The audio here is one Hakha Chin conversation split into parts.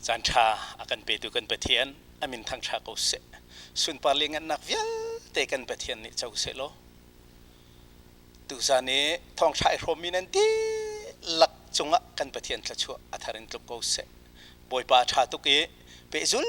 Caan ṭha a kan petu kan Pathian a min thangṭha ko seh. Sunpar le ngannak vialte kan Pathian nih co seh law tuzan i thawngṭha i hrawmmi nan dihlak cungah kan Pathian thluachuah a thar in tluk ko seh. Bawipa a ṭha tuk i pehzul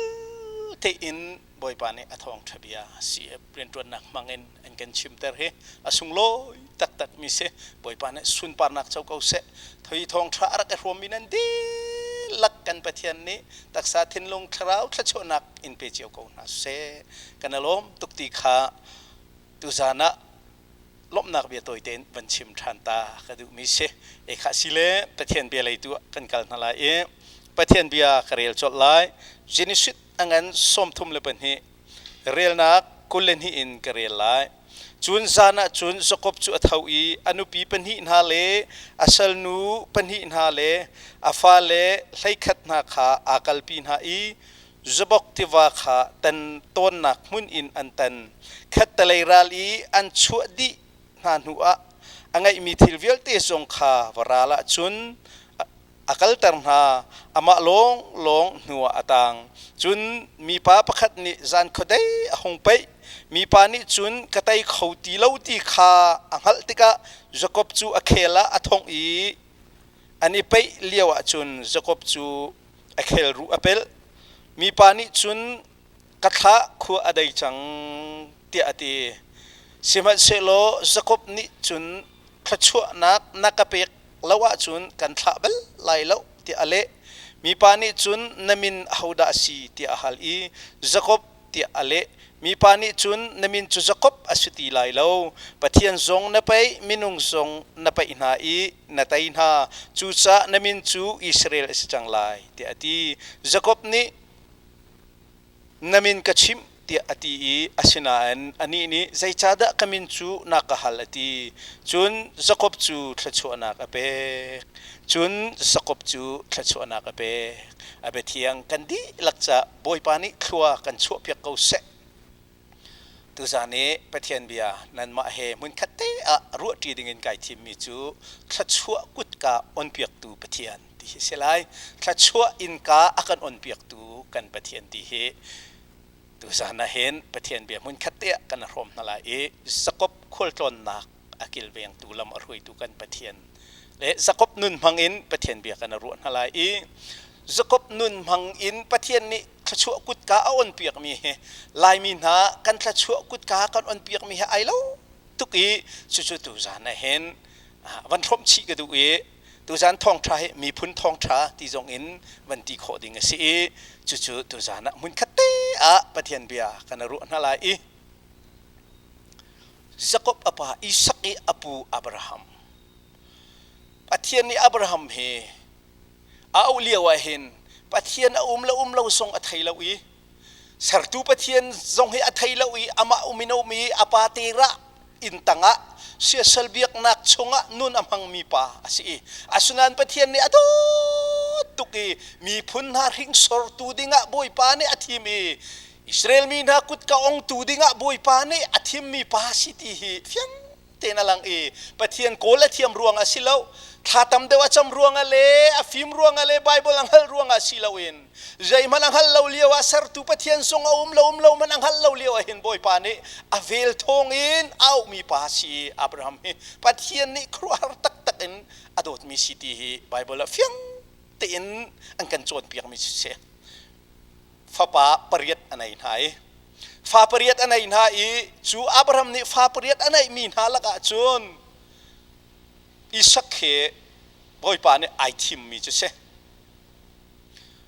tein Bawipa nih a thawngṭha bia CF rianṭuannak hmangin an kan chimter hi a sunglawi taktakmi si. Bawipa nih sunparnak co ko seh. Thoi thawngṭha a rak i hrawmmi nan dihlak kan Pathian nih taksa thinlung thlarau thluachuahnak in pe cio ko hna seh. Kan i lawm tuk ti kha tuzan ah lawmhnak bia tawi tein van chim ṭhan ta ka duhmi si. E khah si le Pathian bia lei tu ah kan kal hna lai i Pathian bia ka rel colh lai. Genesis a ngan 32 relnak 22 in ka rel lai. Cun zan ah cun Jakob cu a tho i a nupi pahnih hna le a salnu pahnih hna le a fale 11 hna kha aa kalpi hna i Jabok tiva kha tan tawnnak hmun in an tan. Khattelei ral i an chuah dih hna hnuah a ngeihmi thil vialte zong kha va ral ah cun a kalter hna, amah lawnglawng hnuah a tang. Cun mipa pakhat nih zan khuadei a hung paih. Mipa nih cun ka tei kho ti lo ti kha a hngalh tikah Jakob cu a khel ah a thongh i an i paih lioah cun Jakob cu a khelruh a pelh. Mipa nih cun ka thlah khua a dei cang tiah a ti. Sihmanhsehlaw Jakob nih cun thluachuahnak na ka pek lo ahcun kan thlah bal lai lo tiah a leh. Mipa nih cun na min ahodah a si tiah a hal i Jakob tiah a leh. Mipa nih cun na min cu Jakob a si ti lai lo. Pathian zong na paih, minung zong na paih hna i na tei hna. Cucaah na min cu Israel a si cang lai tiah a ti. Jakob nih Na min ka chimh tiah a ti i asinain anih nih zeicahdah ka min cu na ka hal a ti. Cun Jakob cu thluachuahnak a pek. Cun Jakob cu thluachuahnak a pek. A biathiang kan dihlak caah Bawipa nih thlua kan chuahpiak ko seh. Tuzaan i Pathian bia nanmah he hmunkhat te ah ruahṭi dingin kai thimmi cu thluachuah kutka onpiaktu Pathian ti hi si lai. Thluachuah innka a kan onpiaktu kan Pathian ti hi tuzaan ah hin Pathian bia hmunkhat te ah kan hrawm hna lai i Jakob khualtlawnnak a kilvengtu lam a hruaitu kan Pathian le Jakob nun hmang in Pathian bia kan ruah hna lai i Jakob nun hmang in Pathian nih thluachuah kutka a onpiakmi hi Laimi hna kan thluachuah kutka kan onpiakmi hi ai lo tuk i cucu tuzaan ah hin van hrawmh chih ka duh i tuzaan thawngṭha hi miphun thawngṭha ti zong in van ti khawh ding a si i cucu tuzaan ah hmunkhat te ah Pathian bia kan ruah hna lai i Jakob a pa Isak i a pu Abraham. Pathian nih Abraham hi a auh lio ah hin Pathian a um le um lo zong a thei lo i sertu Pathian zong hi a thei lo i amah um in a um i a pa Terah inn tangah siasal biaknak chungah nun a hmangmi pa a si i asinain Pathian nih a dawt tuk i miphun hna hringsortu dingah Bawipa nih a thim i Israel mi hna kutka ongtu dingah Bawipa nih a thimmi pa si ti hi fiang tein a lang i Pathian kawl a thiam ruangah si lo thla tam deuh a cam ruangah le a fim ruangah le Bible a hngalh ruangah si loin zeihmanh a hngalh lo lio ah sertu Pathian sung a um lo um lo hmanh a hngalh lo lio ah hin Bawipa nih a vel thawng in a auhmi pa si Abraham hi Pathian nih khuaruahhar taktak in a dawtmi si ti hi Bible ah fiang tein an kan cawnpiakmi si. Fapa pariat a nei hna i fa pariat a nei hna i cu Abraham nih fa pariat a neihmi hna lakah cun Isak hi Bawipa nih ai thimmi cu si.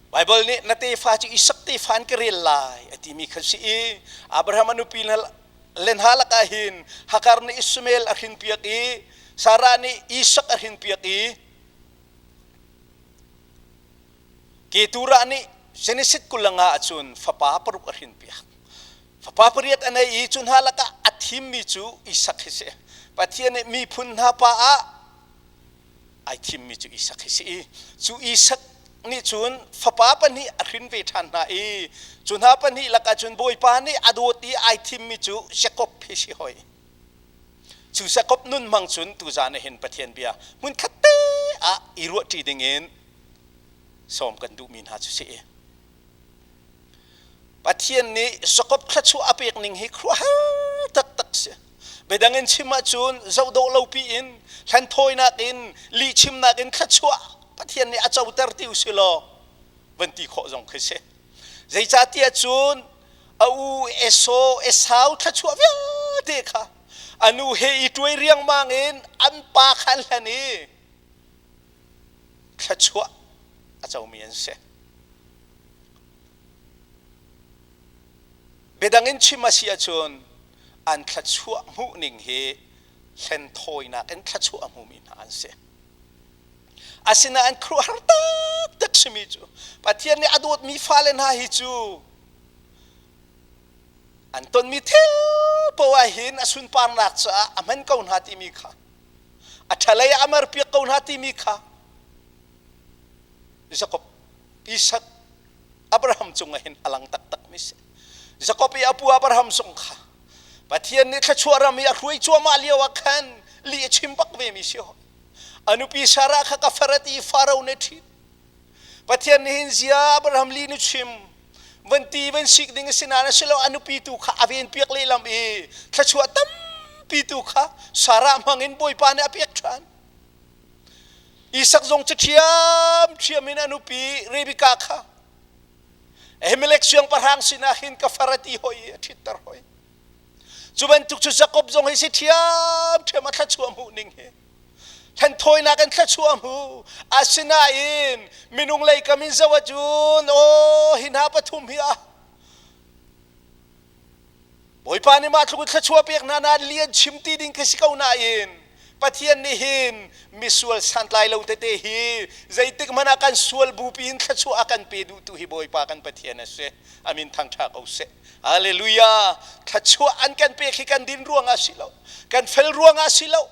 Baibal nih na tefa cu Isak tefa in ka rel lai a timi kha si i Abraham a nupi le hna lakah hin Hagar nih Ishmael a hrinpiak i Sarah nih Isak a hrinpiak i Keturah nih Genesis 25 ahcun fapa paruk a hrinpiak. Fapa pariat a nei i cu hna lakah a thimmi cu Isak hi si. Pathian nih miphun hna pa ah ai thimmi cu Isak hi si i cu Isak nih cun fapa pahnih a hrin ve ṭhan hna i cu hna pahnih lakah cun Bawipa nih a dawt i ai thimmi cu Jakob hi si hoi. Cu Jakob nun hmang cun tuzaan ah hin Pathian bia hmunkhat te ah i ruahṭi dingin sawm kan duhmi hna cu si. Pathian nih Jakob thluachuah a pek ning hi khuaruahhar taktak si. Biadang in chim ahcun zohdawh lo piin hlenthawinak in lihchimnak in thluachuah Pathian nih a coter ti usih law van ti khawh zong khi si. Zeicahtiah cun a u Esau Esau thluachuah vialte kha a nu he i tuai riangmang in an pa kha an hlen i thluachuah a comi an si. Biadang in chim a si ahcun an thluachuah hmuhning hi hlenthawinak in thluachuah a hmumi hna an si. Asinain khuaruahhar taktak simi cu Pathian nih a dawtmi fale hna hi cu an tonmi thil poah hin a sunparnak caah a hman ko hna timi kha a ṭhalei ah a merpiak ko hna timi kha Jakob Isak Abraham cungah hin a lang taktakmi si. Jakob i a pu Abraham zong kha Pathian nih thluachuah ram i a hruai cuahmah lio ah khan lih a chim bak vemi si hoi. A nupi Sarah kha ka far a ti i Faro nih a ṭhit. Pathian nih hin zia Abraham lih nu chim van ti van sik ding a si nain a si lo a nupi tu kha a ven piak lehlam i thluachuah tampi tu kha Sarah hmang in Bawipa nih a pek ṭhan. Isak zong cu ṭhiamṭhiam in a nupi Rebekah kha Ahimelek siangpahrang sinah hin ka far a ti hoi i a ṭhitter hoi. Cu bantuk cu Jakob zong hi si ṭhiamṭhiam a thluachuah hmuh ning hi. Hlenthawinak in thluachuah hmu. Asinain minung lei kam in zoh ahcun aw hi hna pathum hi a Bawipa nih mah tluk in thluachuah pek hna nain lian chim ti ding khi si ko nain Pathian nih hin misual santlai lo tete hi zeitik hmanh ah kan sual bupi in thluachuah a kan pe duhtu hi Bawipa kan Pathian a si. Amin thangṭha ko seh. Hallelujah. Thluachuah an kan pek hi kan din ruangah si lo. Kan fel ruangah si lo.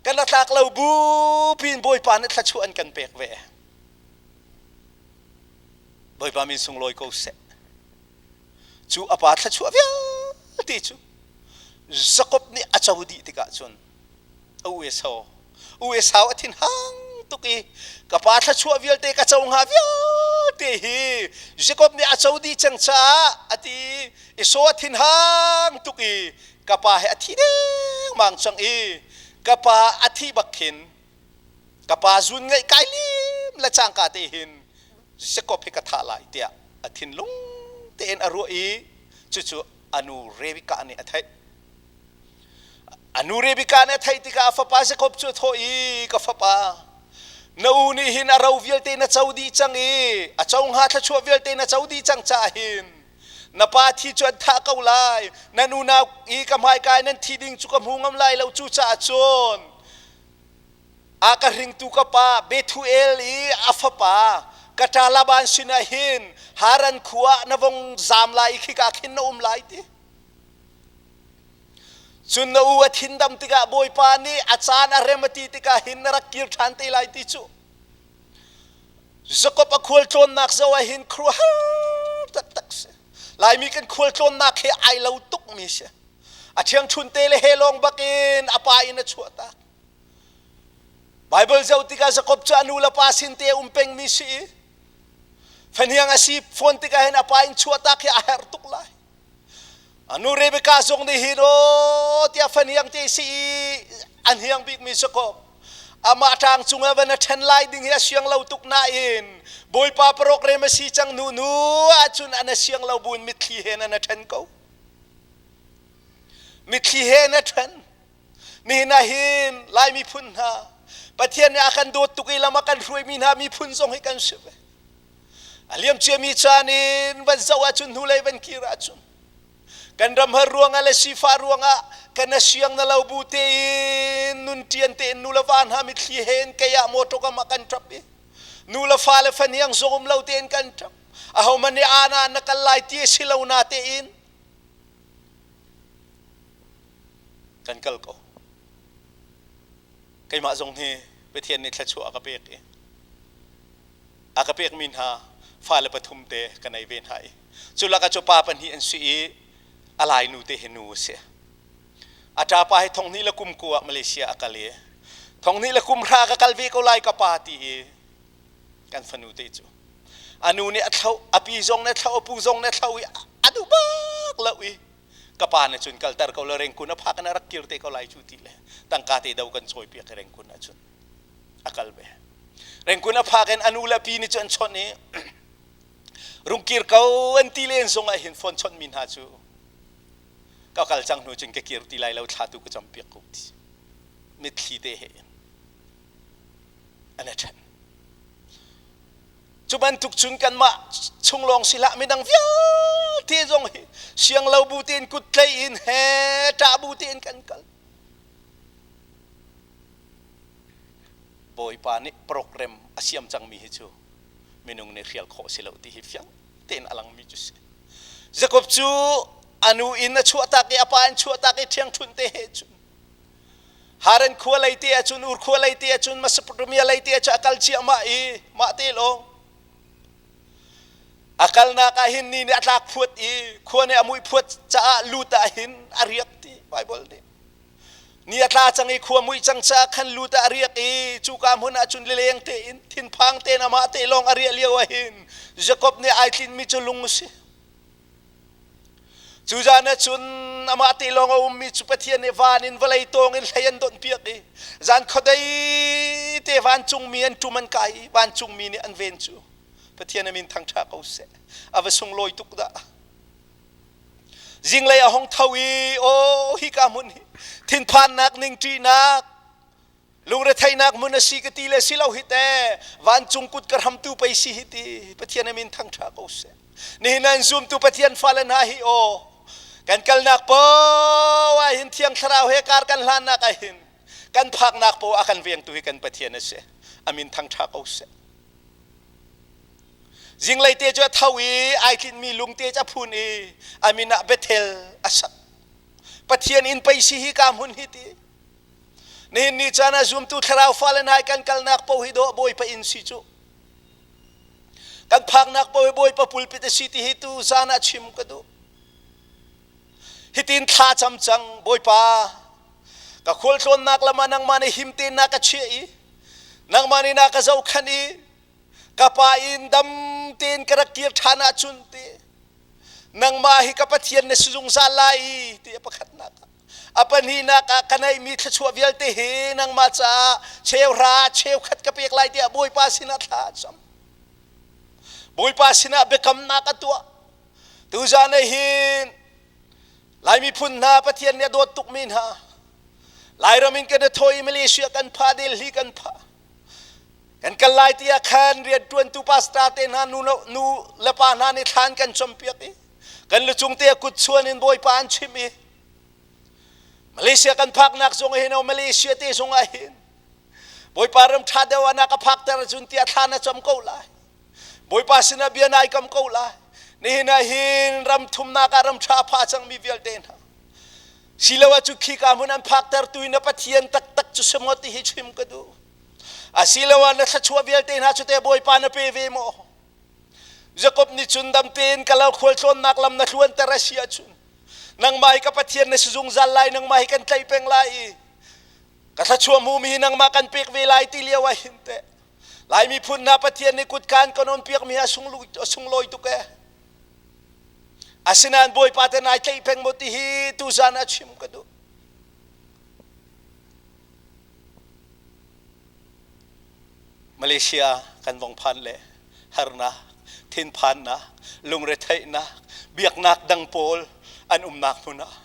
Kan a tlak lo bupi in Bawipa nih thluachuah an kan pek ve. Bawipa min sunglawi ko seh. Cu a pa thluachuah vialte cu Jakob nih a co dih tikah cun a u Esau u Esau a thinhang tuk i ka pa thluachuah vialte ka co hnga vialte hi Jakob nih a co dih cang caah a ti Esau a thinhang tuk i ka pa he a thi dengmang cang i ka pa a thi bak khin ka pa zun ngaih kai lim le cangka te hin Jakob hi ka thah lai tiah a thinlung tein a ruah i cucu a nu Rebekah nih a theih. A nu Rebekah nih a theih tikah a fapa Jakob cu a thawh i ka fapa na u nih hin a ro vialte na co dih cang i a co hnga thluachuah vialte na co dih cang caah hin na pa thi cu an thah ko lai nan unau i ka hmaika i nan thi ding cu ka hmu ngam lai lo cucaah cun A ka hringtu ka pa Bethuel i a fapa ka ṭa Laban sinah hin Haran khua ah na vong zaam lai i khika khin na um lai ti. Cun na u a thindam tikah Bawipa nih a caan a rem a ti tikah hin na rak kir ṭhan te lai ti cu. Jakob a khualtlawnnak zoh ah hin khuaruahhar taktak si. Laimi kan khualtlawnnak he ai lo tukmi si. A ṭhiangṭhun te le he lawng bakin a pa in a chuahtak. Baibal zoh tikah Jakob cu a nu le pa sin te um pengmi si i fahniang a si fawn tikah hin a pa in chuahtak hi a herh tuk lai. A nu Rebekah zong nih hin aw tiah fahniang te si i a hniang bikmi Jakob amah ṭang cungah van a ṭhen lai ding hi a siang lo tuk nain Bawipa program a si cang nu nu ahcun an a siang lo buin mitthli he nan a ṭhen ko. Mitthli he na ṭhen. Nihin ah hin Lai miphun hna Pathian nih a kan dawt tuk i lam a kan hruaimi hna miphun zong hi kan si ve. A liamciami caan in van zoh ahcun hnulei van kir ahcun kan ram har ruangah le sifah ruangah kan a siang na lo bu tein nun ṭian tein nu le va hna mitthli he in kei ah motor kam ah kan ṭap i nu le fa le fahniang zong um lo tein kan ṭap ahohmanh nih ana na kal lai ti a si lo na tein kan kal ko. Keimah zong hi Pathian nih thluachuah a ka pek i a ka pekmi hna fale pathum te ka nei ve hna i cu lakah cu pa pahnih an si i a lai nu te hi nu a si. A ṭapa hi thonghnih le kum ku ah Malaysia a kal i thonghnih le kum hra ka kal ve ko lai ka pa ti i kan fanu te cu a nu nih a thloh a pi zong nih a thloh a pu zong nih a thloh i. duh bak lo i ka pa nih cun kalter ko le rengkun a phak in a rak kir te ko lai cu ti le tangka te do kan cawi piak i rengkun ah cun a kal ve. Rengkun a phak in a nu le pi nih cun an chawnh i rung kir ko an ti len zong ah hin phone chawnh mi hna cu ka kal cang hnu cun ka kir ti lai lo thla tu ka cam piak ko ti mitthli te he in an a ṭhen. Cu bantuk cun kanmah chung lawng si hlah midang vialte zong hi siang lo bu tein kut tlei in he ṭah bu tein kan kal. Bawipa nih program a siam cangmi hi cu minung nih hrial khawh si lo ti hi fiang tein a langmi cu si. Jakob cu a nu in a chuahtak i a pa in chuahtak i ṭhiangṭhunh te he cun Haran khua lei te ahcun Ur khua lei te ahcun Mesopotamia lei te ahcun a kal ciahmah i mah te lawng a kalnak ah hin ni nih a tlak phuat i khua nih a muih phuat caah lut ah hin a riak ti Bible nih ni a tla cang i khua muih cang caah khan lut ah a riak i cuka hmun ah cun lileng tein thinphang tein amah te lawng a riah lio ah hin Jakob nih ai tlinmi cu lung a si Cu zan ah cun amah te lawng a ummi cu Pathian nih van in vawlei tawng in hlei an donhpiak i zan khuadei te vancungmi an ṭum an kai i vancungmi nih an ven cu Pathian a min thangṭha ko seh. A va sunglawi tuk dah. Zinglei a hung tho i aw hika hmun hi thinphannak ningṭihnak Lungretheihnak hmun a si ka ti le si lo hi te vancung kut ka hramtu pei si hi ti Pathian a min thangṭha ko seh. Nihin an zumtu Pathian fale hna hi aw kan kalnak poah ah hin Thiang Thlarau he kar kan hlannak ah hin kan phaknak poah a kan vengtu hi kan Pathian a si. A min thangṭha ko seh. Zinglei te cu a tho i ai tlinhmi lungte cu a phun i a min ah Bethel a sak. Pathian inn pei si hi ka hmun hi ti. Nihin ni caan ah zumtu thlarau fale hna kan kalnak paoh hi dawh Bawipa inn si cu. Kan phaknak paoh hi Bawipa pulpit a si ti hi tu zan ah chim ka duh. Hitin thla cam cang Bawipa ka khualtlawnnak lam ah nangmah nih him tein na ka chiah i nangmah nih na ka zohkhanh i ka pa in dam tein ka rak kir ṭhan ahcun ti nangmah hi ka Pathian na si zungzal lai i ti a pakhatnak ah A pahnihnak ah ka neihmi thluachuah vialte hi nangmah caah cheuhra cheukhat ka pek lai tiah Bawipa sinah thla a cam. Bawipa sinah biakamnak a tuah. Tuzan ah hin Lai miphun hna Pathian nih a dawt tukmi hna Lairam in kan i thawi i Malaysia kan pha Delhi kan pha kan kal lai tiah khan rianṭuantu pastor te hna nu, nu le pa hna nih thlan kan campiak i kan lucung te a kut chuan in Bawipa an chimh i Malaysia kan phaknak zong hin o Malaysia te zong ah hin Bawipa ram ṭha deuh ah na ka phakter cun tiah thla na cam ko lai. Bawipa sinah bia nai kam ko lai. Nihin ah hin ram thumnak ah ram ṭha pha cangmi vialte hna. Siloah cu khika hmun an phakter tu in na Pathian taktak cu si maw ti hi chim ka duh. Asiloah na thluachuah vialte hna cu te Bawipa na pe ve maw? Jakob nih cun dam tein ka lo khualtlawnnak lam na tluanter a si ahcun nangmah hi ka Pathian na si zungzal lai nangmah hi kan tlaih peng lai i ka thluachuah hmumi hi nangmah kan pek ve lai ti lio ah hin teh Lai miphun hna Pathian nih kutkaan kan on piakmi a sunglawi tuk ee. Asinain Bawipa te nai tlaih peng maw ti hi tuzan ah chim ka duh. Malaysia kan vong phan le harnak, thinphannak, lungretheihnak, biaknak dang pawl an umnak hmun ah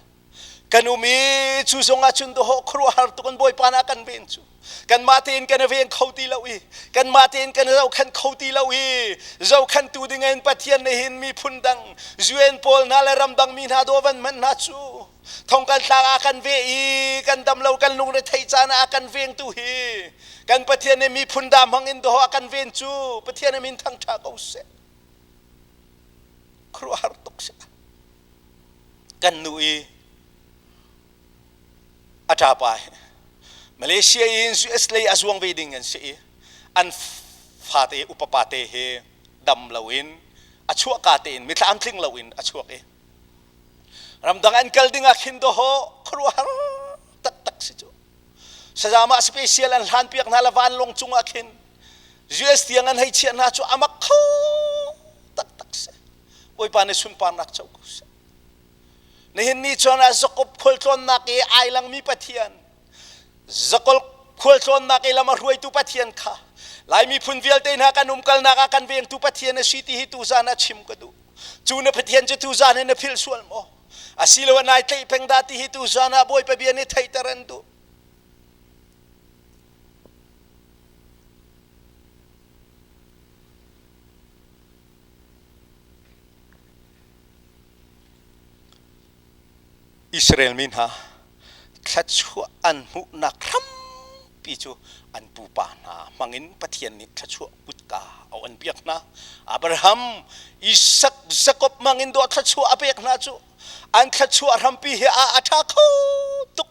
kan um i cu zong ah cun dawh khuaruahhar tuk in Bawipa na kan ven cu kanmah tein kan i veng kho ti lo i kanmah tein kan i zohkhenh kho ti lo i zohkhenhtu ding in Pathian nih hin miphun dang UN pawl hna le ramdang mi hna dawh van hmanh hna cu thong kan tlang ah kan ve i kan dam lo kan lungre theih caan ah kan vengtu hi kan Pathian nih miphun da hmang in dawh a kan ven cu Pathian min thangṭha ko seh khuaruahhar tuk si kan nu i a ṭapa hi Malaysia in US lei a zuang ve ding an si i an fate upa pate hi dam loin a chuahka tein mithlam tling loin a chuak i ramdang an kal ding ah khin dawh khuaruahhar taktak si cu Sazamah special an hlan piak hna le vanlawng cung ah khin US tiang an hei chiah hna cu amak kho taktak si. Bawipa nih sunparnak co ko seh. Nihin ni cun ah Jakob khualtlawnnak i ai langmi Pathian, Jakob khualtlawnnak i lam a hruaitu Pathian kha Lai miphun vialte hna kan umkalnak ah kan vengtu Pathian a si ti hi tuzan ah chim ka duh. Cu na Pathian cu tuzan hi na philh sual maw? Asiloah nai tlaih peng dah ti hi tuzan ah Bawipa bia nih theihter an duh. Israel mi hna thluachuah an hmuhnak hrampi cu an pupa hna hmangin Pathian nih thluachuah kutka a on piak hna. Abraham, Isak, Jakob hmangin dawh thluachuah a pek hna cu an thluachuah hrampi hi a a ṭha kho tuk.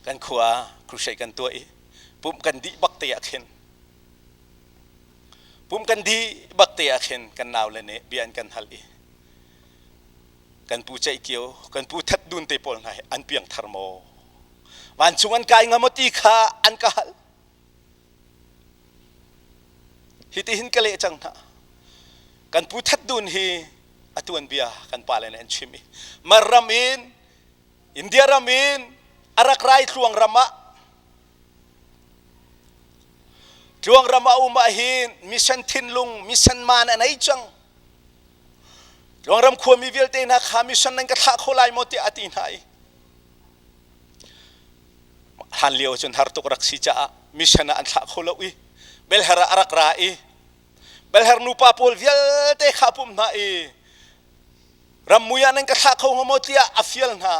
Kan khua crusade kan tuah i pumh kan dih bak te ah khin Pum kan dih bak te ah khin kan naule nih bia an kan hal i kan pu Ceihkio, kan pu That Dun te pawl hna hi an piangthar maw? Vancung an kai hnga maw ti kha an ka hal. Hitihin ka leh cang hna. Kan pu That Dun hi a tuanbia kan pale nih an chim i Mar ram in India ram in a rak rai tluang ram ah Tluangram a um ahhin mission thinlung, mission man a nei cang. Tluangram khuami vialte hna kha mission nan ka thlah kho lai maw tiah a ti hna i hlan lio cun har tuk rak si caah mission ah an thlah kho lo i Belher ah a rak ra i Belher nupa pawl vialte kha pum hna i rammui ah nan ka thlah kho hnga maw tiah a fial hna.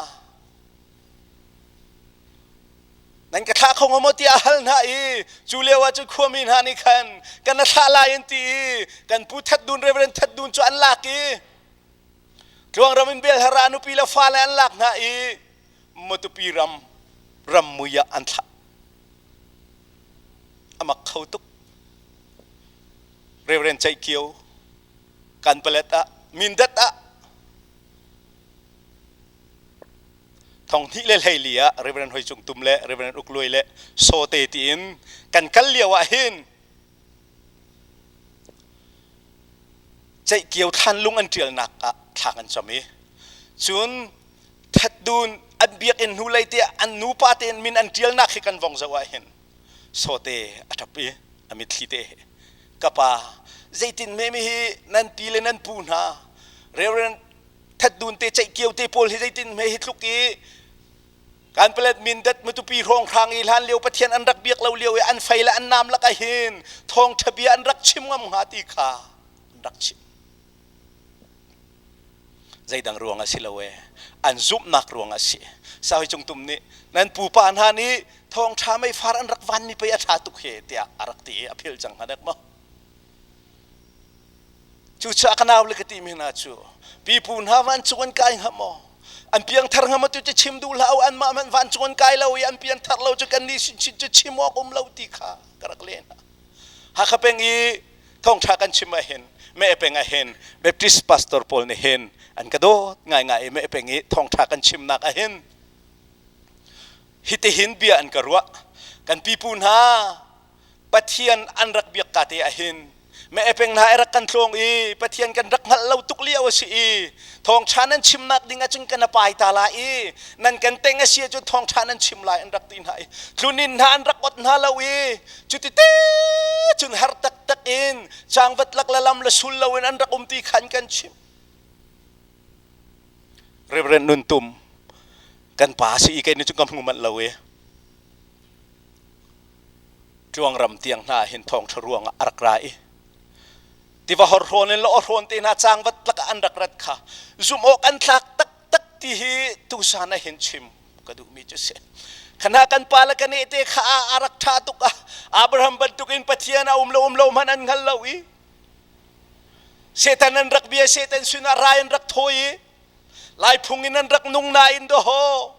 Nan ka thlah kho hnga maw tiah a hal hna i cu lio ah cun khuami hna nih khan kan na thlah lai an ti i kan pu That Dun Reverend That Dun cu an lak i Tluangram in Belhar ah nupi le fale an lak hna i Matupi ram rammui ah an thlah. A mak kho tuk. Reverend Ceih Kio Kanpalet ah Mindat ah 2014 ah Reverend Hoi Cung Tum le Reverend Uk Luai le Sawte tiin kan kal lio ah hin Ceihkio thlanlung an ṭialnak ah thla kan cam i cun Thatdun an biakinn hnulei te an nupa tein min an ṭialnak hi kan vong zoh ah hin Sawte a ṭap i a mitthli te he ka pa zeitin me mi hi nan pi le nan pu hna Reverend Thatdun te ceihkio te pawl hi zeitin hme hi tluk i Kanpalet Mindat Matupi hrawnghrang i hlan lio Pathian an rak biak lo lio i an fei le an nam lak ahhin thawngṭha bia an rak chim ngam hnga ti kha an rak chim. Zeidang ruang a si lo e an zumhnak ruang a si. Saui Cungtum nih nan pupa hna nih thawngṭha meifar an rak vanmi pei a ṭha tuk he tiah a rak ti i a philh cang hnga dek maw? Cucaah ka nau le ka timi hna cu pipu hna vancung an kai hnga maw? An piangthar hnga maw tu cu chim duh hlah u anmah hmanh vancung an kai lo i an piangthar lo cu kannih chinchin cu chim awk um lo ti kha ka rak leh hna. Hakha peng i thawngṭha kan chim ahhin Meh peng ahhin Baptist pastor pawl nih hin an ka dawt ngaingai i Meh peng i thawngṭha kan chimnak ahhin hitihin bia an ka ruah. Kan pipu hna Pathian an rak biak ka te ahhin meh peng hna rak kan tlawng i Pathian kan rak hngalh lo tuk lio a si i thawngṭha nan chimnak ding ahcun kan pai ta lai i nan kan teng a si ahcun thawngṭha nan chim lai an rak ti hna i tlunin hna an rak ot hna lo i cuti te cun har taktak in cangvat lak le lam le sul lo in an rak um ti khan kan chim Reverend Nun Tum kan pa si i kei ni cu ka hmu manh lo i Tluangram tiang hna hin thawngṭha ruangah a rak ra i tiva horhrawn in le awhrawn te hna cangvat lakah an rak rat kha zumh awk an tlak taktak ti hi tusan ah hin chim ka duhmi cu si. Khana kan pa le kan te kha a rak ṭha tuk ah Abraham bantukin Pathian a um lo um lo hmanh an hngal lo i Satan an rak bia Satan sinah rai an rak thawi i Lai phung in an rak nung nain dawhaw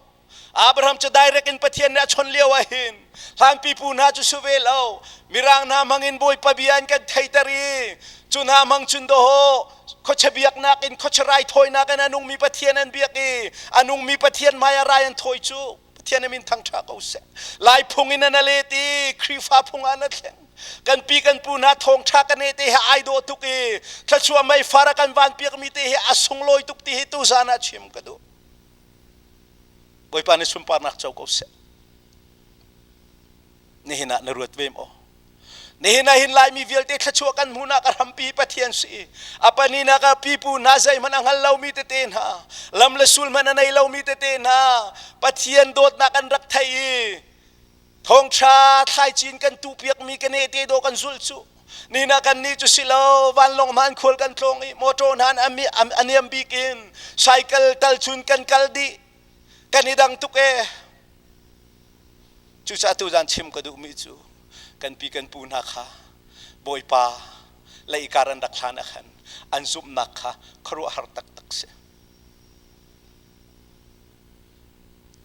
Abraham cu direct in Pathian nih a chawnh lio ah hin hlan pipu hna cu si ve lo mirang hna hmang in Bawipa bia an kan theiter i cu hna hmang cun dawhaw khuachia biaknak in khuachia raithawinak in a nungmi Pathian an biak i a nungmi Pathian hmai ah rai an thawi cu Pathian min thangṭha ko seh Lai phung in an a let i Khrihfa phung ah an a thleng. Kan pi kan pu hna thawngṭha kan he te he ai dawh tuk i thluachuah meifar a kan van piakmi te hi a sunglawi tuk ti hi tuzan ah chim ka duh. Bawipa nih sunparnak co ko seh. Nihin ah na ruat ve maw? Nihin ah hin Laimi vialte thluachuah kan hmuhnak a hrampi Pathian si. A paninak ah pipu hna zeihmanh a hngal lomi tete hna, lam le sul hmanh a nei lomi tete hna, Pathian dawtnak an rak thei i thawngṭha thlaicin kan tuhpiakmi ka ne te dawh kan zulh cu. Nina kan nih cu si lo, vanlawng hman khual kan tlawng i motor hna a niam bik in cycle tal cun kan kal dih. Kan i dang tuk ee. Cucaah tuzan chim ka duhmi cu kan pi kan pu hna kha Bawipa leikar an rak hlan ah khan an zumhnak kha khuaruahhar taktak si.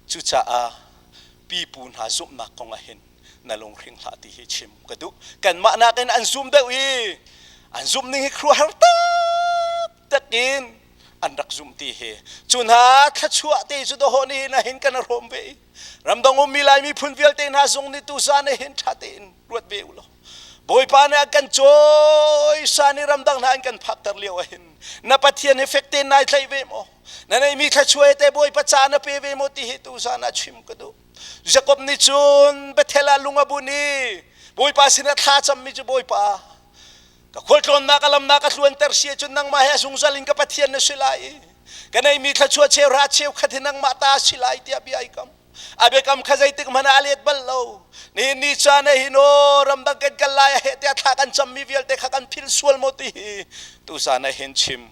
Cucaah pipu hna zumhnak kong ah hin na lunghring hlah ti hi chim ka duh. Kanmah nakin an zum deuh i an zumh ning hi khuaruahhar taktak in an rak zumh ti hi. Cu hna thluachuah te cu dawhawh nih na hin kan hrawm ve i ramdang ummi Lai miphun vialte hna zong nih tuzan ah hin ṭha tein ruat ve u law Bawipa nih a kan cawi san i ramdang hna an kan phakter lio ah hin na Pathian hi fek tein nai tlaih ve maw? Na neihmi thluachuah te Bawipa ca na pe ve maw ti hi tuzan ah chim ka duh. Jakob nih cun Bethel ah lung a bun i Bawipa sinah thla cammi cu Bawipa ka khualtlawnnak a lamnak a tluanter si ahcun nangmah he a zungzal in ka Pathian na si lai i ka neihmi thluachuah cheuhra cheukhat hi nangmah ta a si lai tiah bia ai kam. A biakam kha zeitik hmanh ah a let bal lo. Nihin ni caan ah hin aw ramdang kan kal lai a heh tiah thla kan cammi vialte kha kan philh sual maw ti hi tuzan ah hin chim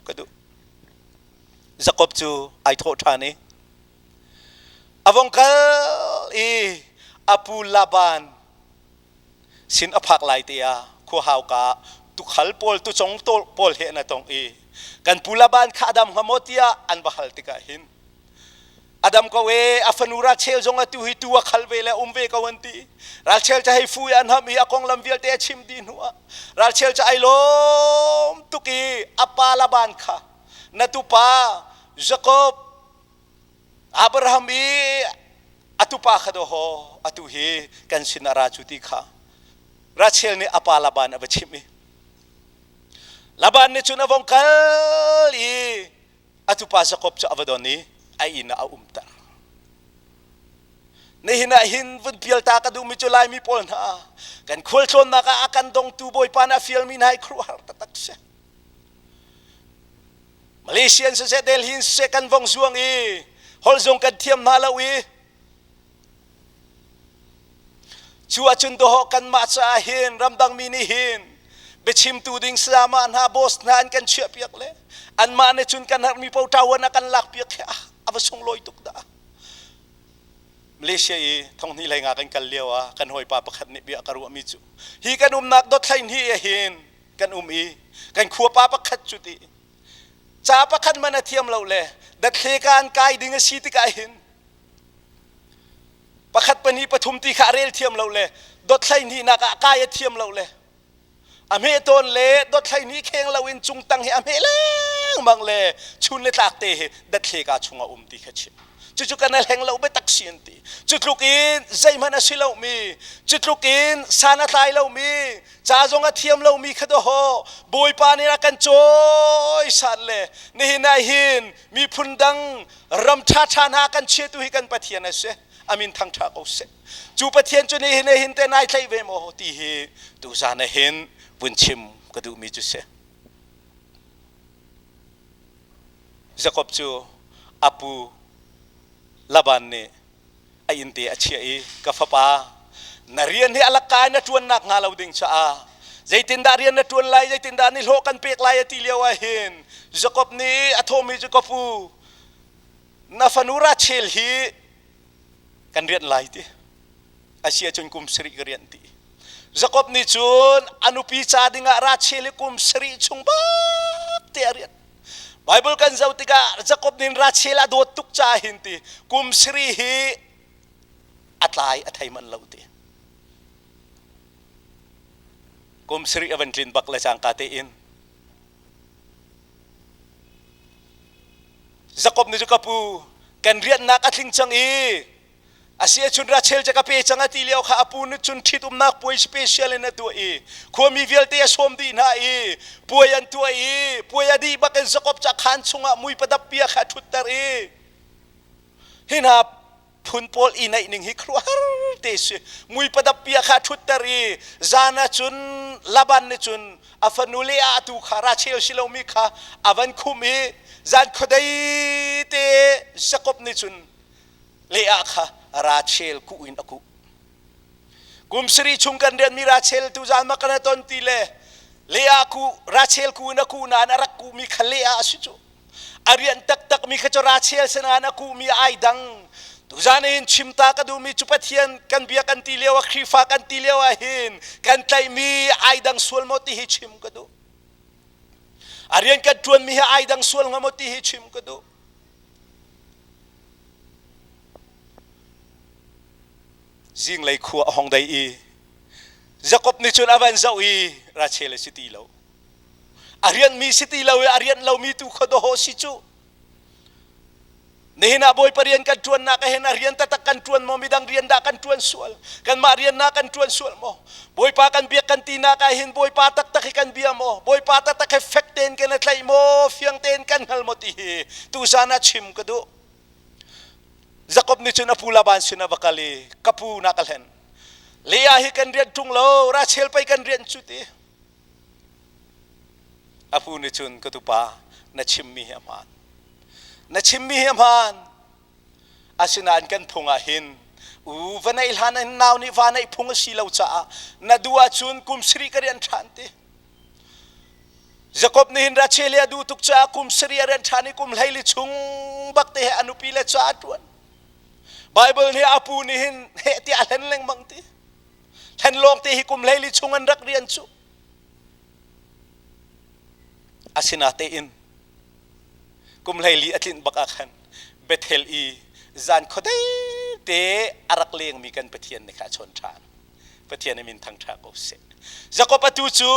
ka duh. Jakob cu ai thawh ṭhan i a vong kal i a pu Laban sin a phak lai te ah khua hauka tukhal pawl tucong pawl he an tong i kan pu Laban kha a dam hnga maw tiah an va hal tikah hin a dam ko e a fanu Rachel zong atu hi tu a khal ve le um ve ko an ti Rachel cu hei fu i an ham i a konglam vialte a chim dih hnu ah Rachel cu ai lawm tuk i a pa Laban kha na tupa Jacob Abraham i a tupa kha dawhaw atu hi kan sin a ra cu ti kha Rachel nih a pa Laban a va chimh i Laban nih cun a vong kal i a tupa Jakob cu a va don i a inn ah a umter. Nihin ah hin vun pialta ka duhmi cu Laimi pawl hna kan khualtlawnnak ah a kan dongtu Bawipa nih a fialmi hna hi khuaruahhar taktak si. Malaysian siseh Delhi in siseh kan vong zuang i holh zong kan thiam hna lo i cu ahcun dawhawh kanmah caah hin ramdang mi nih hin biachimtu ding sayamah hna boss hna an kan chiahpiak le anmah nih cun kan herhmi paoh ṭawan a kan lakpiak hi a va sunglawi tuk dah. Malaysia i thonghnih hlei nga kan kal lio ah kan hawipa pakhat nih bia a ka ruahmi cu hi kan umnak dothlei hnih ah hin kan um i kan khuapa pakhat cu ti ca pakhat man a thiam lo le dathle ka an kai ding a si tikah hin pakhat pahnih pathum ti kha a rel thiam lo le dothlei hnihnak ah kai a thiam lo le a hmeh tawn le dothlei hnih kheng lo in cungtang hi a hmeh lengmang le chun le tlak te hi dathle ka chung a um ti kha chim cucu kan a hleng lo biatak si an ti cu tluk in zeihmanh a si lomi cu tluk in san a tlai lomi ca zong a thiam lomi kha dawhaw bawipa nih a kan cawi san le nihin ah hin miphun dang ram ṭhaṭha hna kan chiatu hi kan Pathian a si amin thangṭha ko seh cu Pathian cu nihin ah hin te nai tlaih ve maw ti hi tuzan ah hin vun chim ka duhmi cu si Jakob cu a pu Laban nih a innte a chiah i ka fapa na rian hi a lakka in na ṭuannak hnga lo ding caah zeitindah rian na ṭuan lai zeitindah ni hlawh kan pek lai a ti lio ah hin Jakob nih a thawhmi cu ka pu na fanu Rachel hi kan rianh lai ti a si ahcun kum sarih ka rianh ti Jakob nih cun a nupi ca dingah Rachel hi kum sarih chung bak te a rianh Bible kan zoh tikah Jakob nih Rachel a dawt tuk caah hin ti kum sarih hi a tlai a thei manh lo ti. Kum sarih a van tlin bak le cangka tein Jakob nih cu ka pu kan rianhnak a tling cang i. A si ahcun Rachel cu ka pe cang a ti lio kha a pu nih cun ṭhitumnak puai special in a tuah i khuami vialte a sawm dih hna i puai an tuah i puai a dih bak in Jakob ca khaan chungah mui padap pia kha a ṭhutter i hi hna phun pawl i naih ning hi khuaruahhar te si. Mui padap pia kha a ṭhutter i zan ah cun Laban nih cun a fanu Leah a tu kha Rachel si lomi kha a van khumh i zan khuadei te Jakob nih cun Leah kha Rachel kuh in a kuh. Kum sarih chung kan rianmi Rachel tu zan ma kan ton ti le Leah ku Rachel ku in a kuh nain a rak kuhmi kha Leah a si cu. A rian taktakmi kha cu Rachel sinain a kuhmi ai dang. Tuzan hin chimta ka duhmi cu Pathian kan bia kan ti lio ah Khrihfa kan ti lio ah hin kan tlaihmi ai dang sual maw ti hi chim ka duh. A rian kan ṭuanmi hi ai dang sual hnga maw ti hi chim ka duh. Zinglei khua a hong dei i Jakob nih cun a van zoh i Rachel a si ti lo. A rianhmi si ti lo i a rianh lomi tu kha dawhawh si cu. Nihin ah Bawipa rian kan ṭuannak ah hin a rian taktak kan ṭuan maw midang rian dah kan ṭuan sual? Kanmah rian na kan ṭuan sual maw? Bawipa kan biak kan tinak ah hin Bawipa taktak hi kan bia maw? Bawipa taktak hi fek tein kan i tlaih maw? Fiang tein kan hngal maw ti hi tuzan ah chim ka duh. Jakob nih cun a pu Laban sin ah va kal i ka pu na ka hlen. Leah hi kan rian ṭung lo, Rachel pei kan rian cu ti. A pu nih cun ka tupa na chimmi hi a hmaan. Na chimmi hi a hmaan. Asinain kan phung ah hin u va neih hlan in nau nih va neih phung a si lo caah na duh ahcun kum sarih ka rian ṭhan ti. Jakob nih hin Rachel hi a duh tuk caah kum sarih a rian ṭhan i kum 12 chung bak te he a nupi le ca a ṭuan. Bible nih a pu nih hin heh tiah a hlen lengmang ti. Hlen lawng te hi kum 12 chung an rak rian cu. Asinatein kum 14 a tlinh bak ah khan Bethel i zan khuadei te a rak lengmi kan Pathian nih kha a chawn ṭhan. Pathian min thangṭha ko seh. Jakob atu cu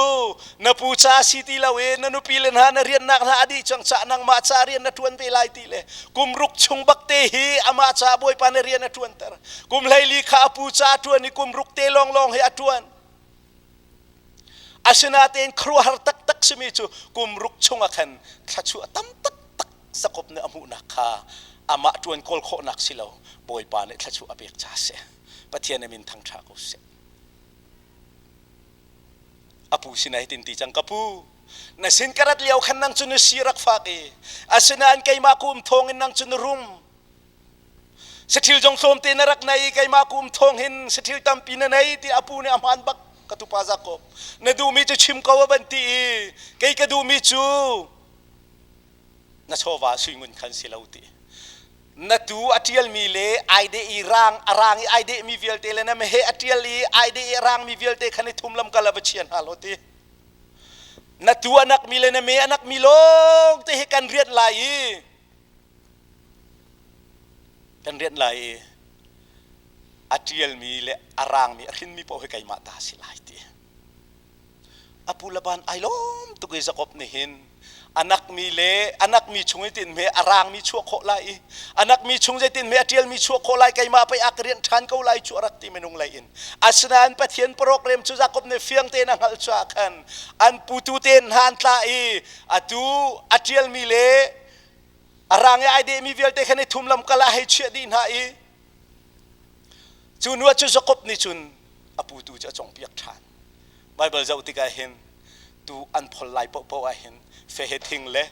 na pu ca si ti lo i na nupi le hna na riannak hna a dih cang caah nangmah ca rian na ṭuan ve lai ti le kum ruk chung bak te hi amah ca Bawipa na rian a ṭuanter. Kum 14 kha a pu ca a ṭuan i kum ruk te lawnglawng hi a ṭuan. Asinain khuaruahhar taktak simi cu kum ruk chung ah khan thluachuah tam taktak Jakob nih a hmuhnak kha amah ṭuan kawl khawhnak si lo Bawipa nih thluachuah a pek ca a si. Pathian a min thangṭha ko seh. A pu sinah hitin ti cang ka pu na sin ka rat lio khan nang cu na si rak fak i asinain keimah ku um thawng in nang cu na rum saṭhil zong tlawmte na rak nei keimah ku um thawng hin saṭhil tampi na nei ti a pu nih a hmaan bak ka tupa Jakob na duhmi cu chim ko a van ti i kei ka duhmi cu na chawva sui ngun khan si lo ti na tu a ṭialmi le ai deh i rang a rang i ai dehmi vialte le na meheh a ṭial i ai deh i a rangmi vialte khan i thum lamkal a va chia hna law ti na tu a nakmi le na me a nakmi lawng te hi kan rianh lai i kan rianh lai i a ṭialmi le a rangmi a hrinmi paoh hi keimah ta si lai ti A pu Laban ai lawm tuk i Jakob nih hin a nakmi le a nakmi chung i tin hme a rangmi chuah khawh lai i a nakmi chung zeitin hme a ṭialmi chuah khawh lai keimah pei a ka rianh ṭhan ko lai cu a rak ti minung lei in asinain Pathian program cu Jakob nih fiang tein a hngalh caah khan an putu tein hna an tlah i atu a ṭialmi le a rang i ai dehmi vialte khan i thum lamkal ah hei chiah dih hna i cu nu ah cu Jakob nih cun a putu cu a congpiak ṭhan. Baibal zoh tikah hin tu an phol lai paohpaoh ah hin fehe thing le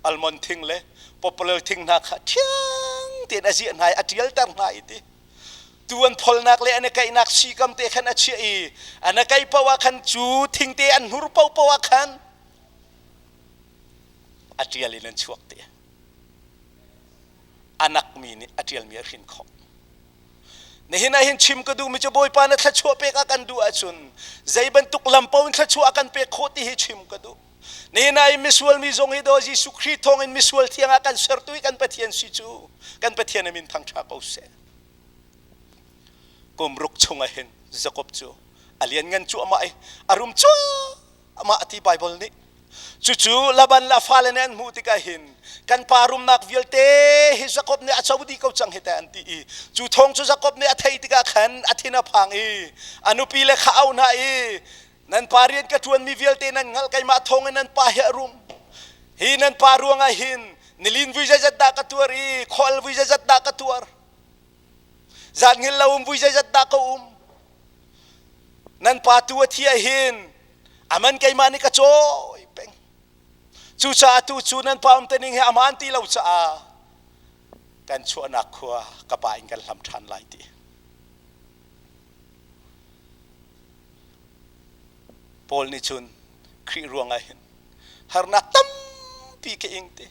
almond thing le poplar thing hna kha ṭhiang tein a ziah hna i a ṭialter hna i ti. Tu an pholnak le an i kaihnak sikam te khan a chiah i an i kaih paoh ah khan cu thingte an hnur paohpaoh ah khan a ṭial in an chuak ti. A nakmi nih a ṭialmi a hrin khawh. Nihin ah hin chim ka duhmi cu Bawipa na thluachuah pek a kan duh ahcun zei bantuk lam paoh in thluachuah a kan pek khawh ti hi chim ka duh. Nihin ah hin misual mi zong hi daw Jesuh Khrih thawng in misual thiang ah kan sertu i kan Pathian si cu kan Pathian a min thangṭha ko seh. Kum ruk chung ah hin Jakob cu a lianngan cuahmah i a rum cuahmah ti Baibal nih. Cucu Laban le a fale nih an hmuh tikah hin kan pa rumnak vialte hi Jakob nih a co dih ko cang hi teh an ti i cu thawng cu Jakob nih a theih tikah khan a thin a phang i a nupi le kha auh hna i nan pa rian ka ṭuanmi vialte nan hngalh keimah thawng in nan pa hi a rum hi nan pa ruangah hin nilin vui zeizat dah ka tuar i khual vui zeizat dah ka tuar zan hngilh lo um vui zeizat dah ka um nan pa tu a thi ah hin aman keimah nih ka cawi peng cucaah tu cu nan pa um te ning hi aman ti lo caah kan chuahnak khua ka pa in kan hlam ṭhan lai ti Paul nih cun Khrih ruangah hin harnak tampi ka ing ti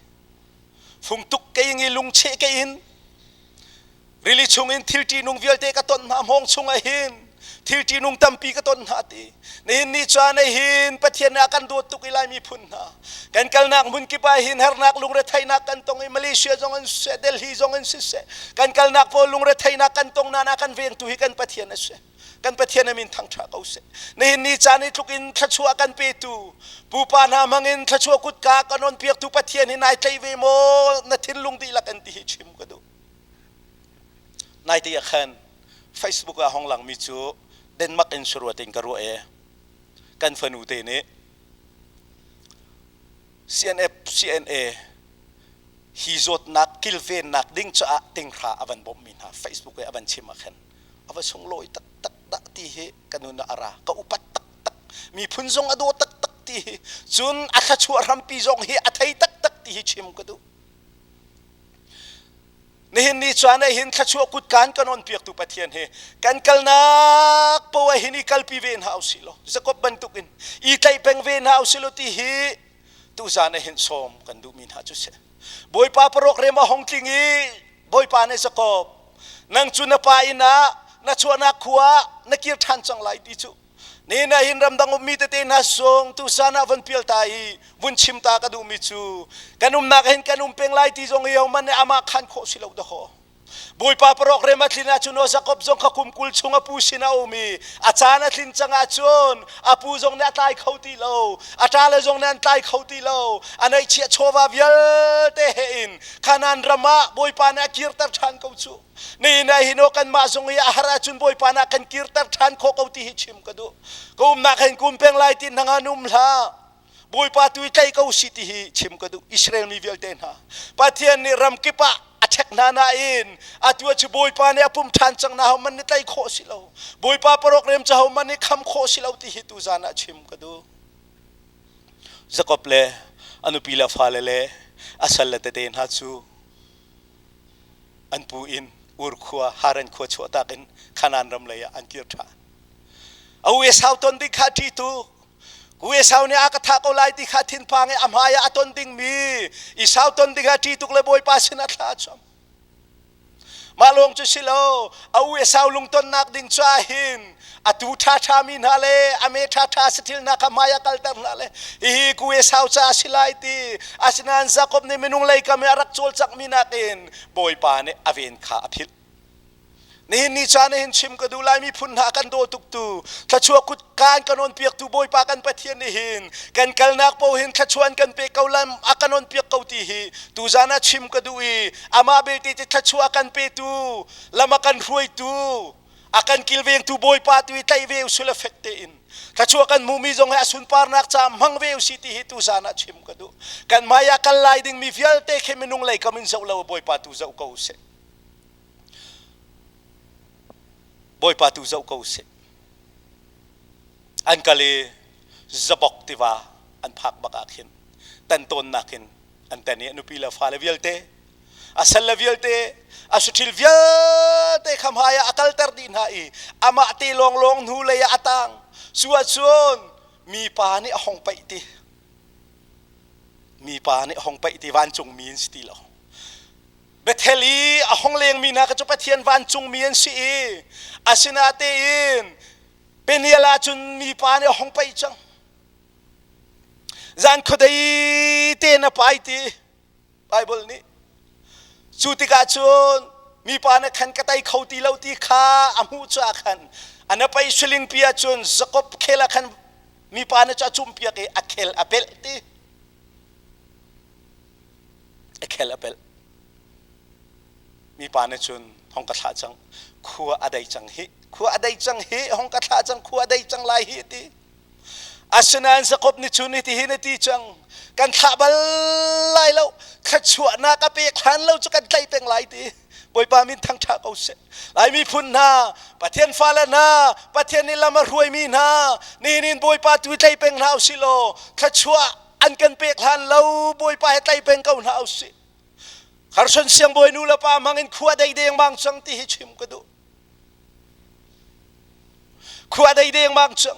fungtuk ka ing i lungcheh ka in Rili chungin thil ṭihnung vialte ka ton hna hmawng chungah hin thil ṭihnung tampi ka ton hna ti. Nihin ni caan ah hin Pathian nih a kan dawt tuk i Lai miphun hna kan kalnak hmun kip ah hin harnak lungretheihnak kan tong i Malaysia zong in siseh Delhi zong in siseh kan kalnak pawl lungretheihnak kan tong nain a kan vengtu hi kan Pathian a si. Kan Pathian a min thangṭha ko seh. Nihin ni caan i tluk in thluachuah kan petu pupa hna hmangin thluachuah kutka kan on piaktu Pathian hi nai tlaih ve maw na thinlung dihlak in ti hi chim ka duh. Naite ah khan Facebook ah hong langmi cu Denmark in saruat in ka ruah i kan fanu te nih CNF CNA hi zawtnak kilvennak ding caah tinghra a van bawmhmi hna Facebook i a van chim ah khan a va sunglawi taktak dah ti hi ka nun ah a ra ka upat taktak miphun zong a daw taktak ti hi cun a thluachuah hrampi zong hi a thei taktak ti hi chim ka duh Nihin ni caan ah hin thluachuah kutkaan kan on piaktu Pathian hi kan kalnak poah hin i kalpi ve hna usih law Jakob bantukin i tlaih peng ve hna usih law ti hi tuzan ah hin sawm kan duhmi hna cu si. Bawipa parok rem a hong tling i Bawipa nih Jakob nang cu na pa inn ah na chuahnak khua ah na kir ṭhan cang lai ti cu Nihin ah hin ramdang ummi tete hna sung tusan ah von pial ta i vun chim ta ka duhmi cu kan umnak hin kan um peng lai ti zong hi hohmanh nih amah khan khawh si lo dahkaw. Bawipa parok rem a tlin ahcun aw Jakob zong kha kum 20 chung a pu sin a um i a caan a tlin cang ahcun a pu zong nih a tlai kho ti lo a ṭale zong nih an tlai kho ti lo a neihchiah chawva vialte he in Kanaan ram ah Bawipa nih a kirter ṭhan ko cu. Nihin ah hin aw kanmah zong hi a har ahcun Bawipa nah kan kirter ṭhan khawh ko ti hi chim ka duh. Ka umnak hin kum peng lai ti hna um hlah. Bawipa tu i tlaih ko si ti hi chim ka duh. Israel mi vialte hna. Pathian nih ram kip ah a ṭhek hna nain atu cu Bawipa nih a pum ṭhan cang na hohmanh nih tlaih khawh si lo. Bawipa parok rem cu hohmanh nih kham khawh si lo ti hi tuzan ah chim ka duh. Jakob le a nupi le a fale le a sal le tete hna cu An pu in Ur khua, Haran khua chuahtak in Kanaan ram lei ah an kir ṭhan. A u Esau ton ding kha a ṭih tuk. U Esau nih a ka thah ko lai ti kha thinphang i a hmai ah a ton dingmi Esau ton ding a ṭih tuk le Bawipa sinah thla a cam. Mah lawng cu si lo, a u Esau lungtonnak ding caah hin atu ṭhaṭha mi hna le a me ṭhaṭha saṭil hna kha hmai ah kalter hna le hihi ku Esau ca a si lai ti asinain Jakob nih minung lei kam i a rak cawlcanghmi nakin Bawipa nih a ven kha a philh. Nihin ni caan hin chim ka duh lai miphun hna kan daw tuktu thluachuah kut kaan kan on piaktu Bawipa kan Pathian nih hin kan kalnak paoh hin thluachuah an kan pek ko lam a kan on piak ko ti hi tuzan ah chim ka duh i amah belte ti thluachuah a kan petu lam a kan hruaitu a kan kilvengtu Bawipa tu i tlaih ve usula fek tein thluachuah kan hmuhmi zong hi a sunparnak caah hmang ve usih ti hi tuzan ah chim ka duh kan hmai ah kal lai dingmi vialte khi minung lei kam in zoh lo Bawipa tu zoh ko usih Bawipa tu zoh ko usih an kal i Zabok tiva an phak bak ah khin tan tawnnak in an tan i a nupi le fale vialte a salle vialte a saṭhil vialte kha hmai ah a kalter dih hna i amah te lawnglawng hnu lei ah a tang cu ahcun mipa nih a hong paih ti mipa nih a hong paih ti vancungmi an si ti lo Bethel i a hong lengmi hna kha cu Pathian vancungmi an si i asinatein Peniel ah cun mipa nih a hong paih cang zan khuadei te na pai ti Baibal nih cu tikah cun mipa nih khan ka tei kho ti lo ti kha a hmuh caah khan a na pei suling pi ah cun Jakob khel ah khan. Mipa nih cu a cumpiak i a khel a pelh ti. A khel a pelh. Mipa nih cun hong ka thlah cang. Khua a dei cang hi. Khua a dei cang hi. Hong ka thlah cang. Khua a dei cang lai hi ti. Asinain Jakob nih cun hitihin a ti cang, kan thlah bal lai lo, thluachuahnak a pek hlan lo cu kan tlaih peng lai ti. Bawipa min thangṭha ko seh. Lai miphun hna, Pathian fale hna, Pathian nih lam a hruaimi hna, nihin in Bawipa tu tlai peng hna usih law, thluachuah an kan pek hlan lo Bawipa he tlai peng ko hna usih. Harson siangbawi nu le pa hmang in khua dei dengmang cang ti hi chim ka duh. Khua dei dengmang cang.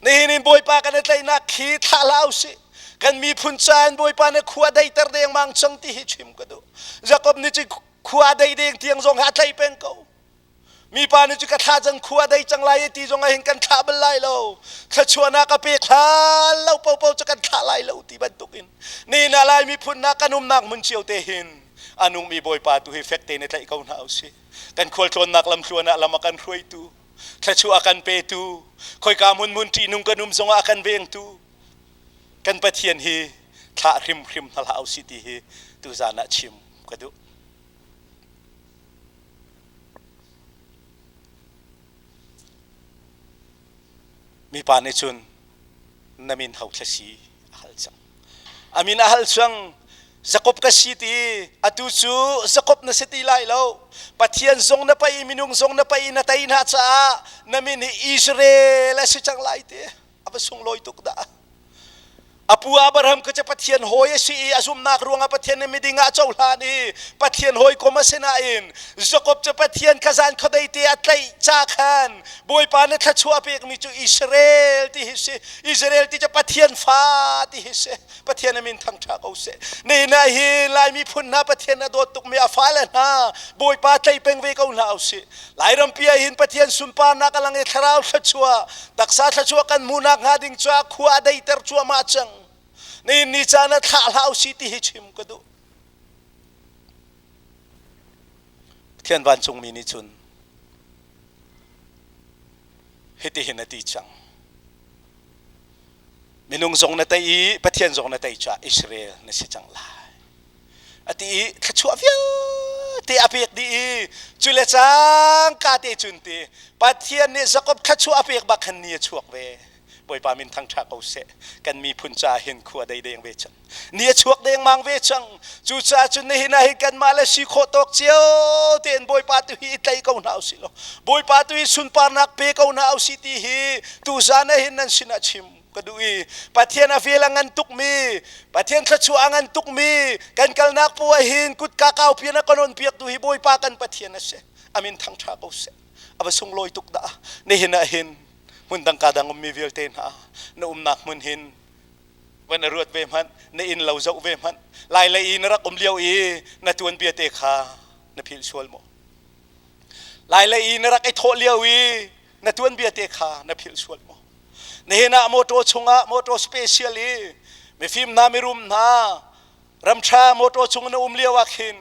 Nihin in Bawipa kan i tlaihnak khi thlah hlah usih. Kan miphun ca in Bawipa nih khua deiter dengmang cang ti hi chim ka duh. Jakob nih cun khua dei deng tiang zong a tlaih peng ko. Mipa nih cu ka thlah cang khua dei cang lai ti zong ah hin kan thlah bal lai lo. Thluachuahnak a pek hlan lo popo cu kan thlah lai lo ti bantukin nihin ah Lai miphun hna kan umnak hmun cio te hin a nungmi Bawipa tu hi fek tein i tlaih ko hna usih. Kan khualtlawnnak lamthluan ah lam a kan hruaitu, thluachuah a kan petu, khoika hmunhmun ṭihnung kan um zongah a kan vengtu, kan Pathian hi thlah hrimhrim hna hlah usih ti hi tuzaan ah chim ka duh. Mipa nih cun na min ho thla si a hal cang. A min a hal cang. Jakob ka si ti atu cu Jakob na si ti lai lo. Pathian zong na pai minung zong na pai na tei hna caah na min hi Israel a si cang lai ti. A va sunglawi tuk dah. A pu Abraham kha cu Pathian hawi a si i a zumhnak ruangah Pathian nih miding ah a cohlan i Pathian hawikom a si nain Jakob cu Pathian kha zan khuadei te a tlaih ca khan Bawipa nih thluachuah a pekmi cu Israel ti hi si. Israel ti cu Pathian fa ti hi si. Pathian a min thangṭha ko seh. Nihin ah hi Lai miphun hna Pathian a dawt tukmi a fale hna Bawipa tlai peng ve ko hna usih. Lairampi ah hin Pathian sunparnak a lang i thlarau thluachuah, taksa thluachuah kan hmuhnak hnga ding caah khua a deiter cuahmah cang. Nihin ni caan ah thlah hlah usih ti hi chim ka duh. Pathian vancungmi nih cun hitihin a ti cang. Minung zong na tei i Pathian zong na tei caah Israel na si cang lai. A ti i thluachuah vialte a pek dih i cu le cangka te cun ti Pathian nih Jakob thluachuah a pek bak khan ni a chuak ve. Bawipa min thangṭha ko seh. Kan miphun ca hin khua dei deng ve cang. Ni a chuak dengmang ve cang. Cucaah cun nihin ah hin kanmah le si khawh tawk cio tein Bawipa tu hi i tlai ko hna usih law Bawipa tu hi sunparnak pe ko hna usih ti hi tuzan ah hin nan sinah chim ka duh i Pathian a vel a ngan tukmi Pathian thluachuah a ngan tukmi kan kalnak poah hin kutka kaupi na kan on piak tu hi Bawipa kan Pathian a si. Amin thangṭha ko seh. A va sunglawi tuk dah. Nihin ah hin hmun dang ka dang ummi vialte hna na umnak hmun hin van na ruat ve hmanh na inn lo zoh ve hmanh lai lei i na rak um lio i na tuanbia te kha na philh sual maw lai lei i na rak i thawh lio i na tuanbia te kha na philh sual maw nihin ah motor chungah motor special i mifim hna mirum hna ramṭha motor chung na um lio ah khin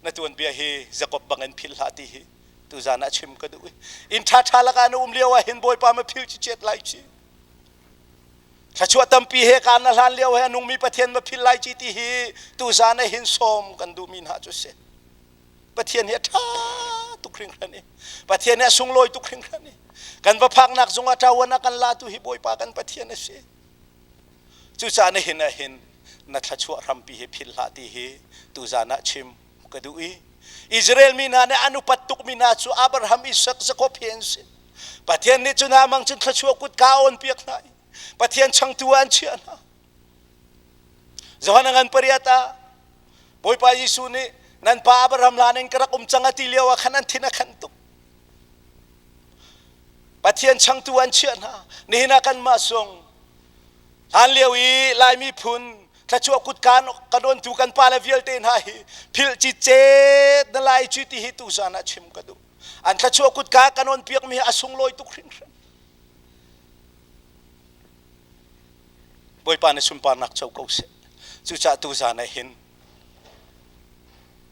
na tuanbia hi Jakob bangin philh hlah ti hi tuzan ah chim ka duh i inn ṭhaṭha lakah na um lio ah hin Bawipa ma phil cicet lai ci Thluachuah tampi he kaan na hlan lio he a nungmi Pathian ma phil lai ci ti hi tuzan ah hin sawm kan duhmi hna cu si. Pathian hi a ṭha tuk hringhran i Pathian hi a sunglawi tuk hringhran i kan va phaknak zungah ṭawan a kan latu hi Bawipa kan Pathian a si. Cucaah nihin ah hin na thluachuah hrampi hi philh hlah ti hi tuzan ah chim ka duh i Israel mi hna nih an upat tukmi hna cu Abraham, Isak, Jakob hi an si. Pathian nih cu hna mang cun thluachuah kutka a awnpiak hna i Pathian changtu ah an chiah hna. Johan a ngan pariat ah Bawipa Jesuh nih nan pa Abraham hlan in ka rak um cang a ti lio ah khan an thin a khan tuk. Pathian changtu an chiah hna. Nihin ah kanmah sung hlan lio i Lai miphun thluachuah kutka kan ontu kan pale vialte hna hi philh cicet na lai cu ti hi tuzan ah chim ka duh. An thluachuah kutka kan on piakmi hi a sunglawi tuk hringhran. Bawipa na sunparnak co ko seh. Cucaah tuzan ah hin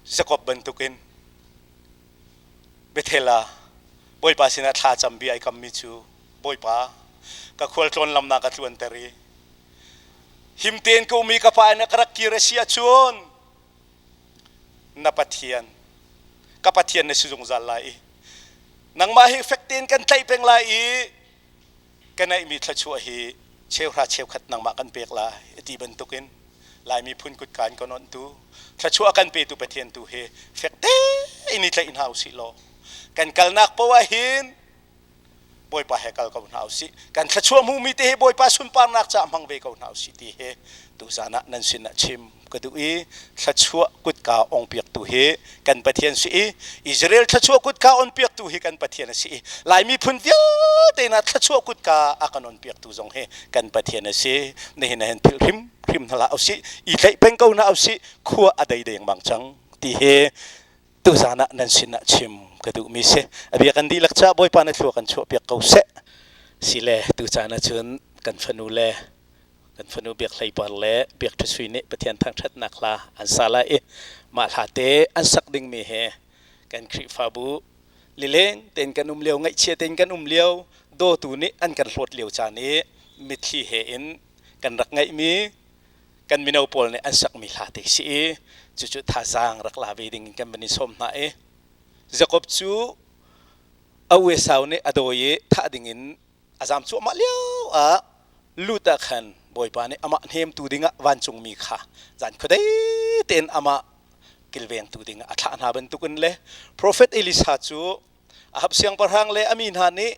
Jakob bantukin Bethel ah Bawipa sinah thla cam bia ai kammi cu. Bawipa, ka khualtlawn lam na ka tluanter i him tein ka um i ka pa in a ka rak kir a si ahcun na Pathian, ka Pathian na si zungzal lai i nangmah hi fek tein kan tlaih peng lai i ka neihmi thluachuah hi cheuhra cheukhat nangmah kan pek lai ti bantukin Lai miphun kutka in kan onhtu thluachuah kan petu Pathian tu hi fek tein i tlaih hna usih law kan kalnak poah hin Bawipa he kal ko hna usih. Kan thluachuah hmuhmi te hi Bawipa sunparnak caah hmang ve ko hna usih ti hi tuzan ah nan sin ah chim ka duh i thluachuah kutka ong piaktu hi kan Pathian si i Israel thluachuah kutka on piaktu hi kan Pathian a si i Lai miphun vialte hna thluachuah kutka a kan on piaktu zong hi kan Pathian a si. Nihin ah hin philh hrim hrim hna hlah usih. I tlaih peng ko hna usih. Khua a dei dengmang cang ti hi tuzan ah nan sin ah chim ka duhmi si. A bia kan dihlak caah Bawipa na thlua kan chuahpiak ko seh. Sile tucaan ahcun kan fanu le kan fanu Biak Hlei Par le Biak Ṭha Sui nih Pathian thangṭhatnak hla an sa lai i mah hla te an sak dingmi he kan Khrihfabu lileng tein kan um lio ngaihchia tein kan um lio dawtu nih an kan hlawt lio caan i mitthli he in kan rak ngaihmi kan mino pawl nih an sakmi hla te si i cucu thazaang rak la ve ding in kan van i sawm hna i Jakob cu a u Esau nih a dawi i thah ding in a zam cuahmah lio ah Lut ah khan Bawipa nih amah hnemtu dingah vancungmi kha zan khuadei tein amah kilvengtu dingah a thlah hna bantukin le profet Elisha cu Ahab siangpahrang le a mi hna nih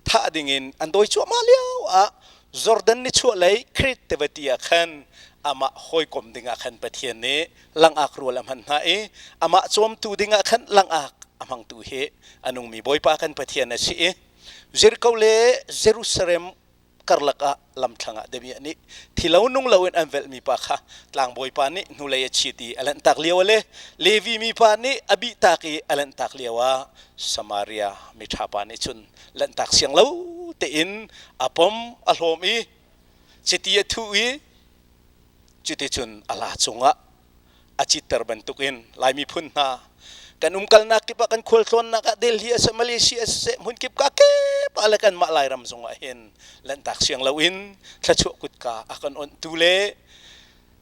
thah dingin an dawi cuahmah lio ah Jordan nichuahlei Krit tivati ah khan amah hawikom dingah khan Pathian nih langak rual a hman hna i amah cawmtu dingah khan langak a hmangtu hi a nungmi Bawipa kan Pathian a si i Jericho le Jerusalem karlak ah lamthlang ah damiah nih thilo nung loin an velhmi pa kha tlangbawi pa nih hnulei a chit i a lanhtak lio le Levi mi pa nih a bihtak i a lanhtak lio ah Samaria miṭha pa nih cun lanhtak siang lo tein a pom a hlawm i chiti a thuh i cuticun a la cungah a citter bantukin Lai miphun hna kan umkalnak kip ah kan khualtlawnnak ah Delhi a si Malaysia a si hmun kip ka kip ah le kanmah Lairam zong ah hin lanhtak siang loin thluachuah kutka a kan onhtu le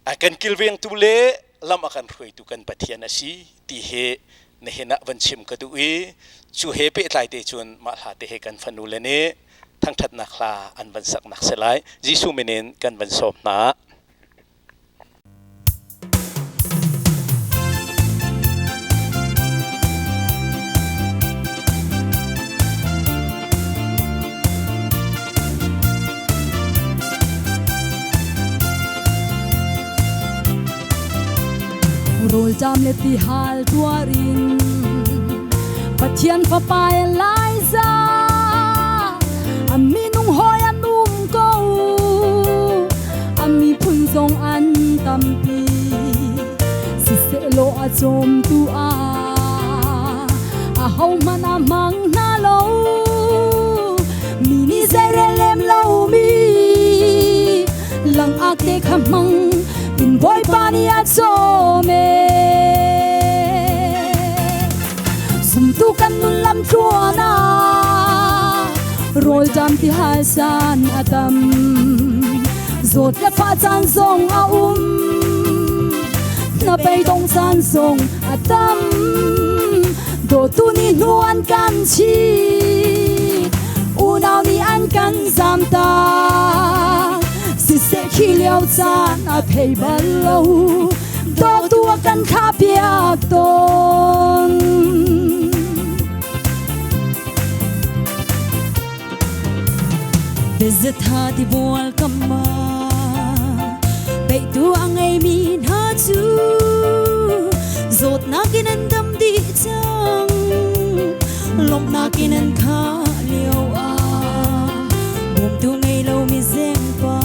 a kan kilvengtu le lam a kan hruaitu kan Pathian a si ti hi nihin ah van chim ka duh i cu he pehtlai te cun mah hla te he kan fanu le nih thangṭhatnak hla an van saknak si lai Jesuh min in kan van sawm hna. Rawlṭam le tihal tuar in Pathian fapa Elijah a minung hawi an um ko a miphun zong an tampi sisehlaw a cawmtu ah ahohmanh a hmang hna lo mi nih zeirel lem lomi langak te kha hmang in Bawipa nih a cawm e Zumtu kan nun lam tluan ah rawlṭam ti hal san a tam. Zawt le fah caan zong a um. Hnabei dong caan zong a tam. Dawtu nih hnu an kan chit. Unau nih an kan zamtak. Siseh khi lio caan a thei bal lo. Dawtu a kan thlahpiak tawn. Bezatha tibual kamma Beitu a ngeimi hna cu Zawtnak in an dam dih cang Lawmhnak in an khah lio ah Bawmtu ngei lomi zengpa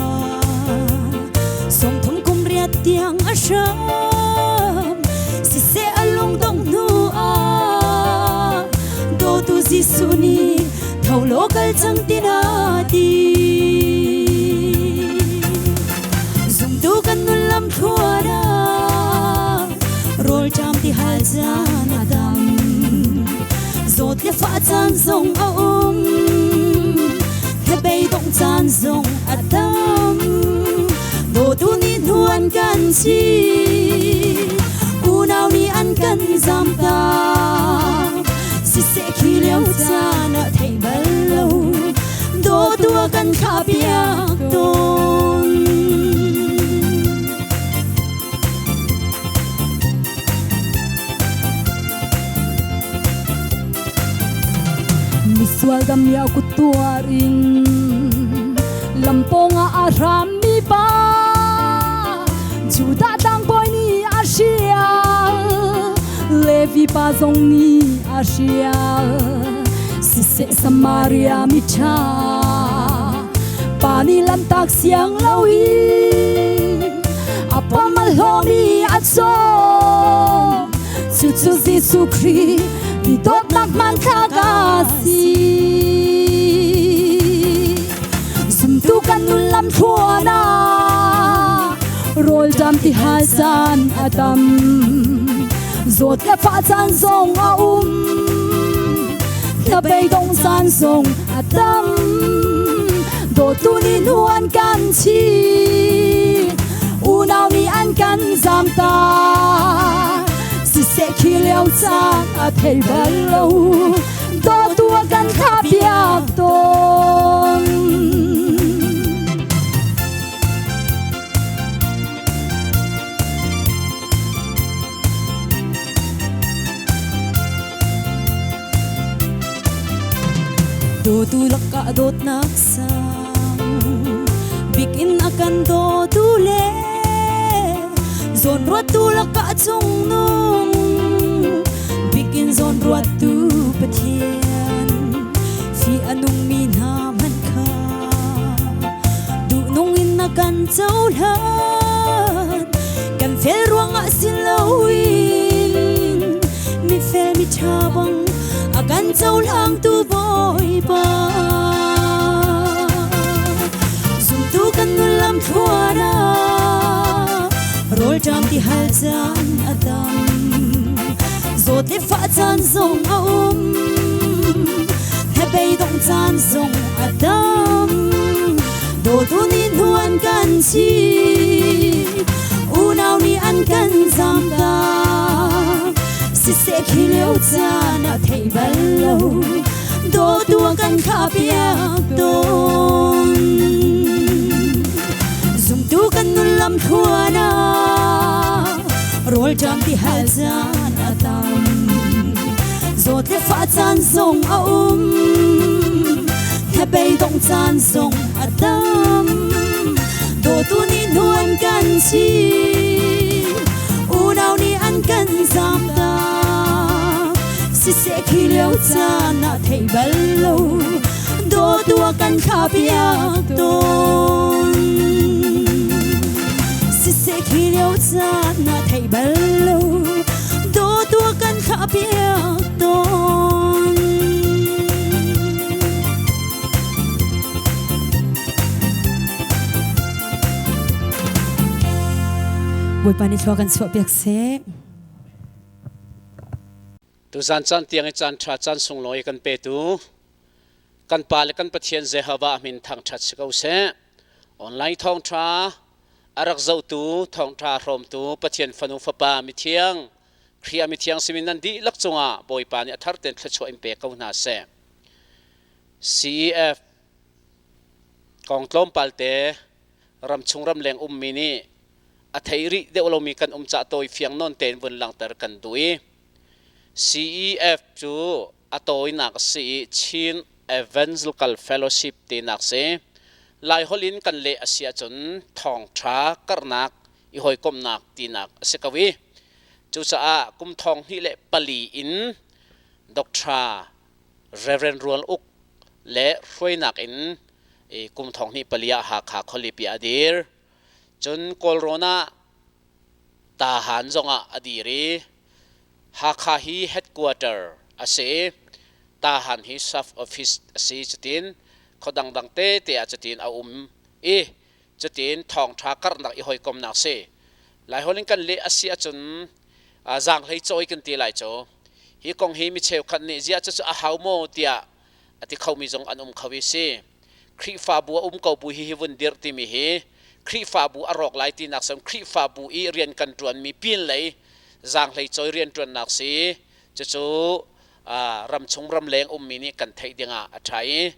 Sawmthum kum riat tiang a hram siseh a lungdongh hnu ah dawtu Jesuh nih tho law kal cang tina ti zumtu kan nun lam thluan ah rawlṭam ti hal caan a dam zawt le fah caan zong a um. zong a tam. Dawtu nih hnu an kan chit, unau nih an kan zamtak. Siseh khi lio caan ah theih bal lo, dawtu a kan thlahpiak tawn. Misual dam ya kut tuar in lampawng ah a hrammi pa Judah tlangbawi nih a hrial, Levi pa zong nih a hrial. Siseh Samaria miṭha pa nih lantak siang loin a pom a hlawmi a cawm. Cucu Jesuh Khrih mi dawtnak hmanthlak a si. Zumtu kan nun lam thluan ah rawlṭam ti hal caan a tam. Zawt le fah caan zong a um. Hnabeidong caan zong a tam. Dawtu nih hnu an kan chit. Unau nih an kan zamtak. Siseh khi lio caan a thei bal lo. Dawtu a kan thlahpiak tawn. Dawtu lakah dawtnak sang bikin a kan dawtu le zawnruattu lakah cungnung bikin zawnruattu Pathian fi a nungmi hna hmanh kha duhnung in a kan cohlan. Kan fel ruangah si loin mifel miṭha bang a kan cohlangtu Bawipa. Zumtu kan nun lam thluan ah rawlṭam ti hal caan a tam. Zawt le fah caan zong a um. Hnabei dongh caan zong a tam. Dawtu nih hnu an kan chit, unau nih an kan zamtak. Siseh khi lio caan ah theih bal lo, dawtu a kan thlahpiak tawn. Zumtu kan nun lam thluan ah rawlṭam ti hal caan a tam. Zawt le fah caan zong a um. Hnabei dongh caan zong a tam. Dawtu nih hnu an kan chit, unau nih an kan zamtak. Siseh khi lio caan ah theih bal lo, dawtu a kan thlahpiak tawn. Siseh khi lio caan ah theih bal lo, dawtu a kan thlahpiak tawn. Bawipa nih thlua kan chuahpiak seh. Tuzan caan tiang i caan ṭha caan sunglawi kan petu kan Pa le kan Pathian Jehovah min thangṭhat si ko seh. Online thawngṭha a rak zohtu thawngṭha hrawmtu Pathian fanu fapa mithiang Khrih ah mithiang simi nan dihlak cungah Bawipa nih a thar tein thluachuah in pe ko hna seh. CEF kong tlawmpal te ramchung ramleng ummi nih a thei rih deuh lomi kan um cah tawi fiang nawn tein vun langhter kan duh i CEF cu a tawinak a si i Chin Evangelical Fellowship tinak si. Laiholh in kan leh a si ahcun thawngṭha karhnak i hawikomhnak tinak a si ko i cucaah kum thong hnih le pali in Dr. Reverend Rual Uk le hruainak in kum thong hnih pali ah Hakha khualipi a dir. Cun Kawlrawn ah Tahan zongah a dir i Hakha hi headquarter a si i Tahan hi sub office a si. Cutin khua dangdang tete ah cutin a um i cutin thawngṭha karhnak i hawikomnak si. Laiholh in kan leh a si ahcun zaanghlei cawi kan ti lai cu. Hi kong hi mi cheukhat nih ziah cucu a hau maw tiah a ti khomi zong an um kho i si. Khrihfabu a um ko bu hi hi vun dirh timi hi Khrihfabu a rawk lai tinak sem Khrihfabu i rian kan ṭuanmi pin lei zaanghlei cawi rianṭuannak si. Cucu ramchung ramleng ummi nih kan theih dingah a ṭha i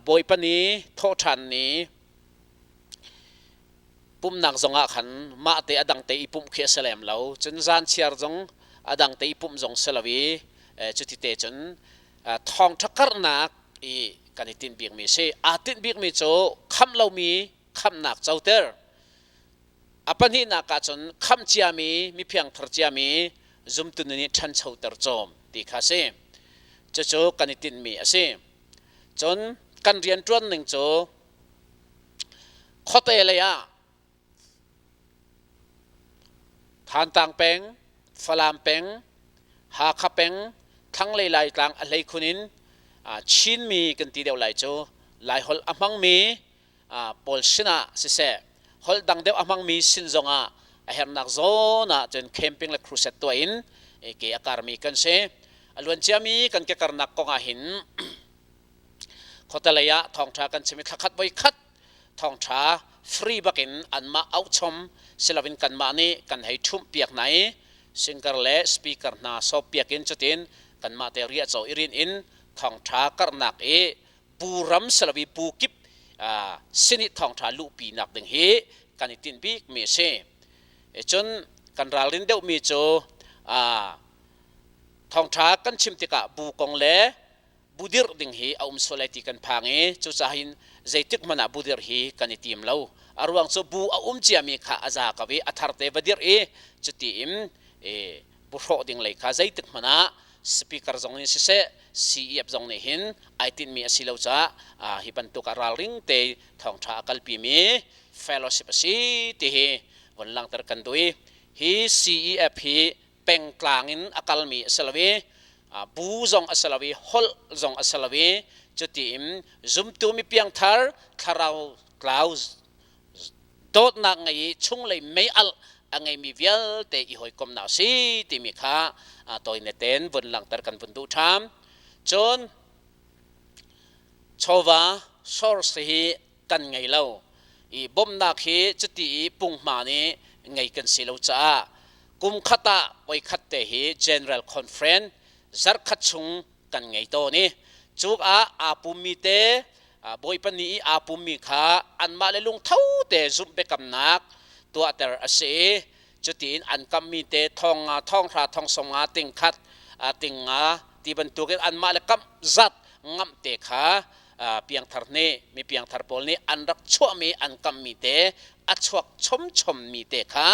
Bawipa ni thawhṭhan ni pumhnak zongah khan mah te a dang te i pumh khi a si lem lo. Cun zan chiar zong a dang te i pumh zong si lo i cuti te cun thawngṭha karhnak i kan i tinh bikmi si. Aa tinh bikmi cu khamh lomi khamhnak coter. A pahnihnak ah cun khamh ciami mi phiangthar ciami zumtu nih ṭhanchoter cawm ti kha si. Cucu kan i tinhmi a si. Cun kan rianṭuan ning cu khuate lei ah Thantlang peng, Falam peng, Hakha peng, thlanglei Laitlang a hleikhun in Chinmi kan ti deuh lai cu Laiholh a hmangmi pawl sinah siseh holh dang deuh a hmangmi sin zongah a herhnak zawn ah cun camping le crusade tuah in ke a karmi kan si. A luan ciami kan ke karnak kong ah hin khuatelei ah thawngṭha kan chim i thlakhat voi khat thawngṭha free bakin anmah auhchom siloin kanmah nih kan hei ṭhumh piak hna i singer le speaker hna sawp piak in cutin kanmah te riahcaw i rin in thawngṭha karhnak i bu ram siloin bu kip sin i thawngṭha luhpi nak ding hi kan i tinh bikmi a si. Cun kan ralrin deuhmi cu thawngṭha kan chim tikah bu kong le bu dirh ding hi a um sual lai ti kan phang i cucaah hin zeitik hmanh ah bu dirh hi kan i tim lo. A ruang cu bu a um ciami kha a za ko i a thar te va dirh i cuti in bu hrawh ding lei kha zeitik hmanh ah speaker zong nih siseh CEF zong nih hin ai tinhmi a si lo caah hi bantuk ah ralring te thawngṭha a kalpimi fellowship a si ti hi von langhter kan duh i hi CEF hi pengtlang in a kalmi a si lo i bu zong a si lo i holh zong a si lo i cuti in zumtu mi piangthar thlarau tlau dawtnak ngei i chunglei mei-alh a ngeimi vialte i hawikomhnak a si timi kha tawine tein vun langhter kan vun duh ṭhan. Cun chawva source hi kan ngei lo i bawmhnak hi cuti i punghma nih ngei kan si lo caah kum khat ah voikhat te hi General Conference zarhkhat chung kan ngei tawn i cu ah aa pummi te Bawipa ni i aa pummi kha anmah le lungtho te zumh biakamnak tuahter a si i cutiin an kammi te thong nga thong hra thong sawm nga ting khat ting nga ti bantukin anmah le kamh zat ngamh te kha piangthar nih mi piangthar pawl nih an rak chuahmi an kammi te a chuak chomchommi te kha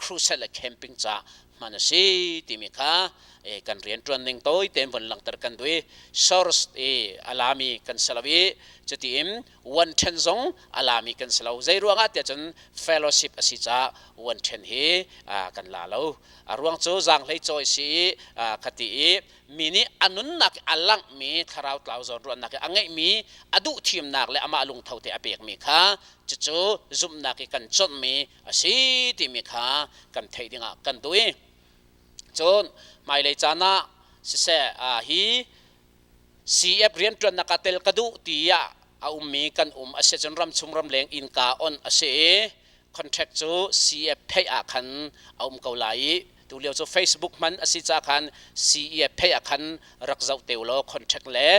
crusade le camping ca hman a si timi kha kan rianṭuan ning tawi tein von langhter kan duh i source i a lami kan si lo i cutiin one ṭhen zong a lami kan si lo. Zei ruangah tiah cun fellowship a si caah one ṭhen hi kan la lo. A ruang cu zaanghlei cawi si i khati i mi nih a nunnak a langhmi thlarau tlau zawn ruahnak i a ngeihmi a duh thimnak le amah lungtho te a pekmi kha cucu zumhnak i kan cawnhmi a si timi kha kan theih dingah kan duh i cun hmailei caan ah siseh hi CF rianṭuannak ah tel ka duh tiah a ummi kan um a si cun ramchung ramleng innka on a si i contract cu CF pheih ah khan a um ko lai i tulio cu Facebook hman a si ca khan CEF pheih ah khan rak zoh te ulaw contract le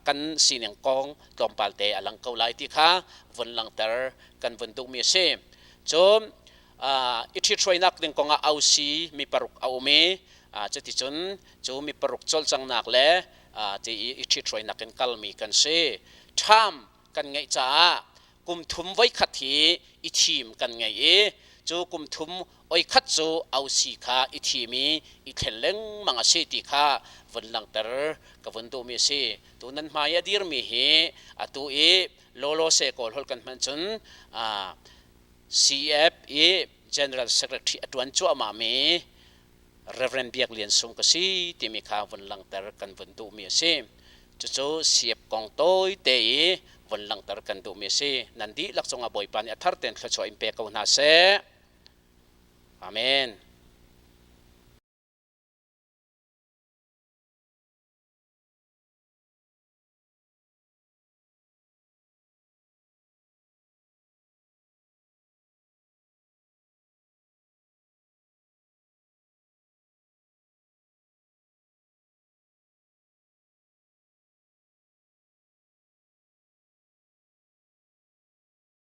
kan sining kong tlawmpal te a lang ko lai ti kha vun langhter kan vun duhmi a si. Cun i ṭhithruainak ding kongah ausi mi paruk a um i cuticun cu mi paruk cawlcanghnak le ti i i ṭhithruainak in kalmi kan si. Ṭham kan ngeih caah kum thum voikhat hi i thim kan ngei i cu kum thum oikhat cu ausi kha i thim i i thlen lengmang a si ti kha vun langhter ka vun duhmi a si. Tu nan hmai a dirmi hi atu i lawlawse Kawl holh kan hman cun CF i General Secretary a ṭuan cuahmahmi Reverend Biak Lian Sung ka si timi kha vun langhter kan vun duhmi a si. Cucu CF kong tawite i vun langhter kan duhmi a si. Nan dihlak cungah Bawipa nih a thar tein thluachuah in pe ko hna seh. Amen.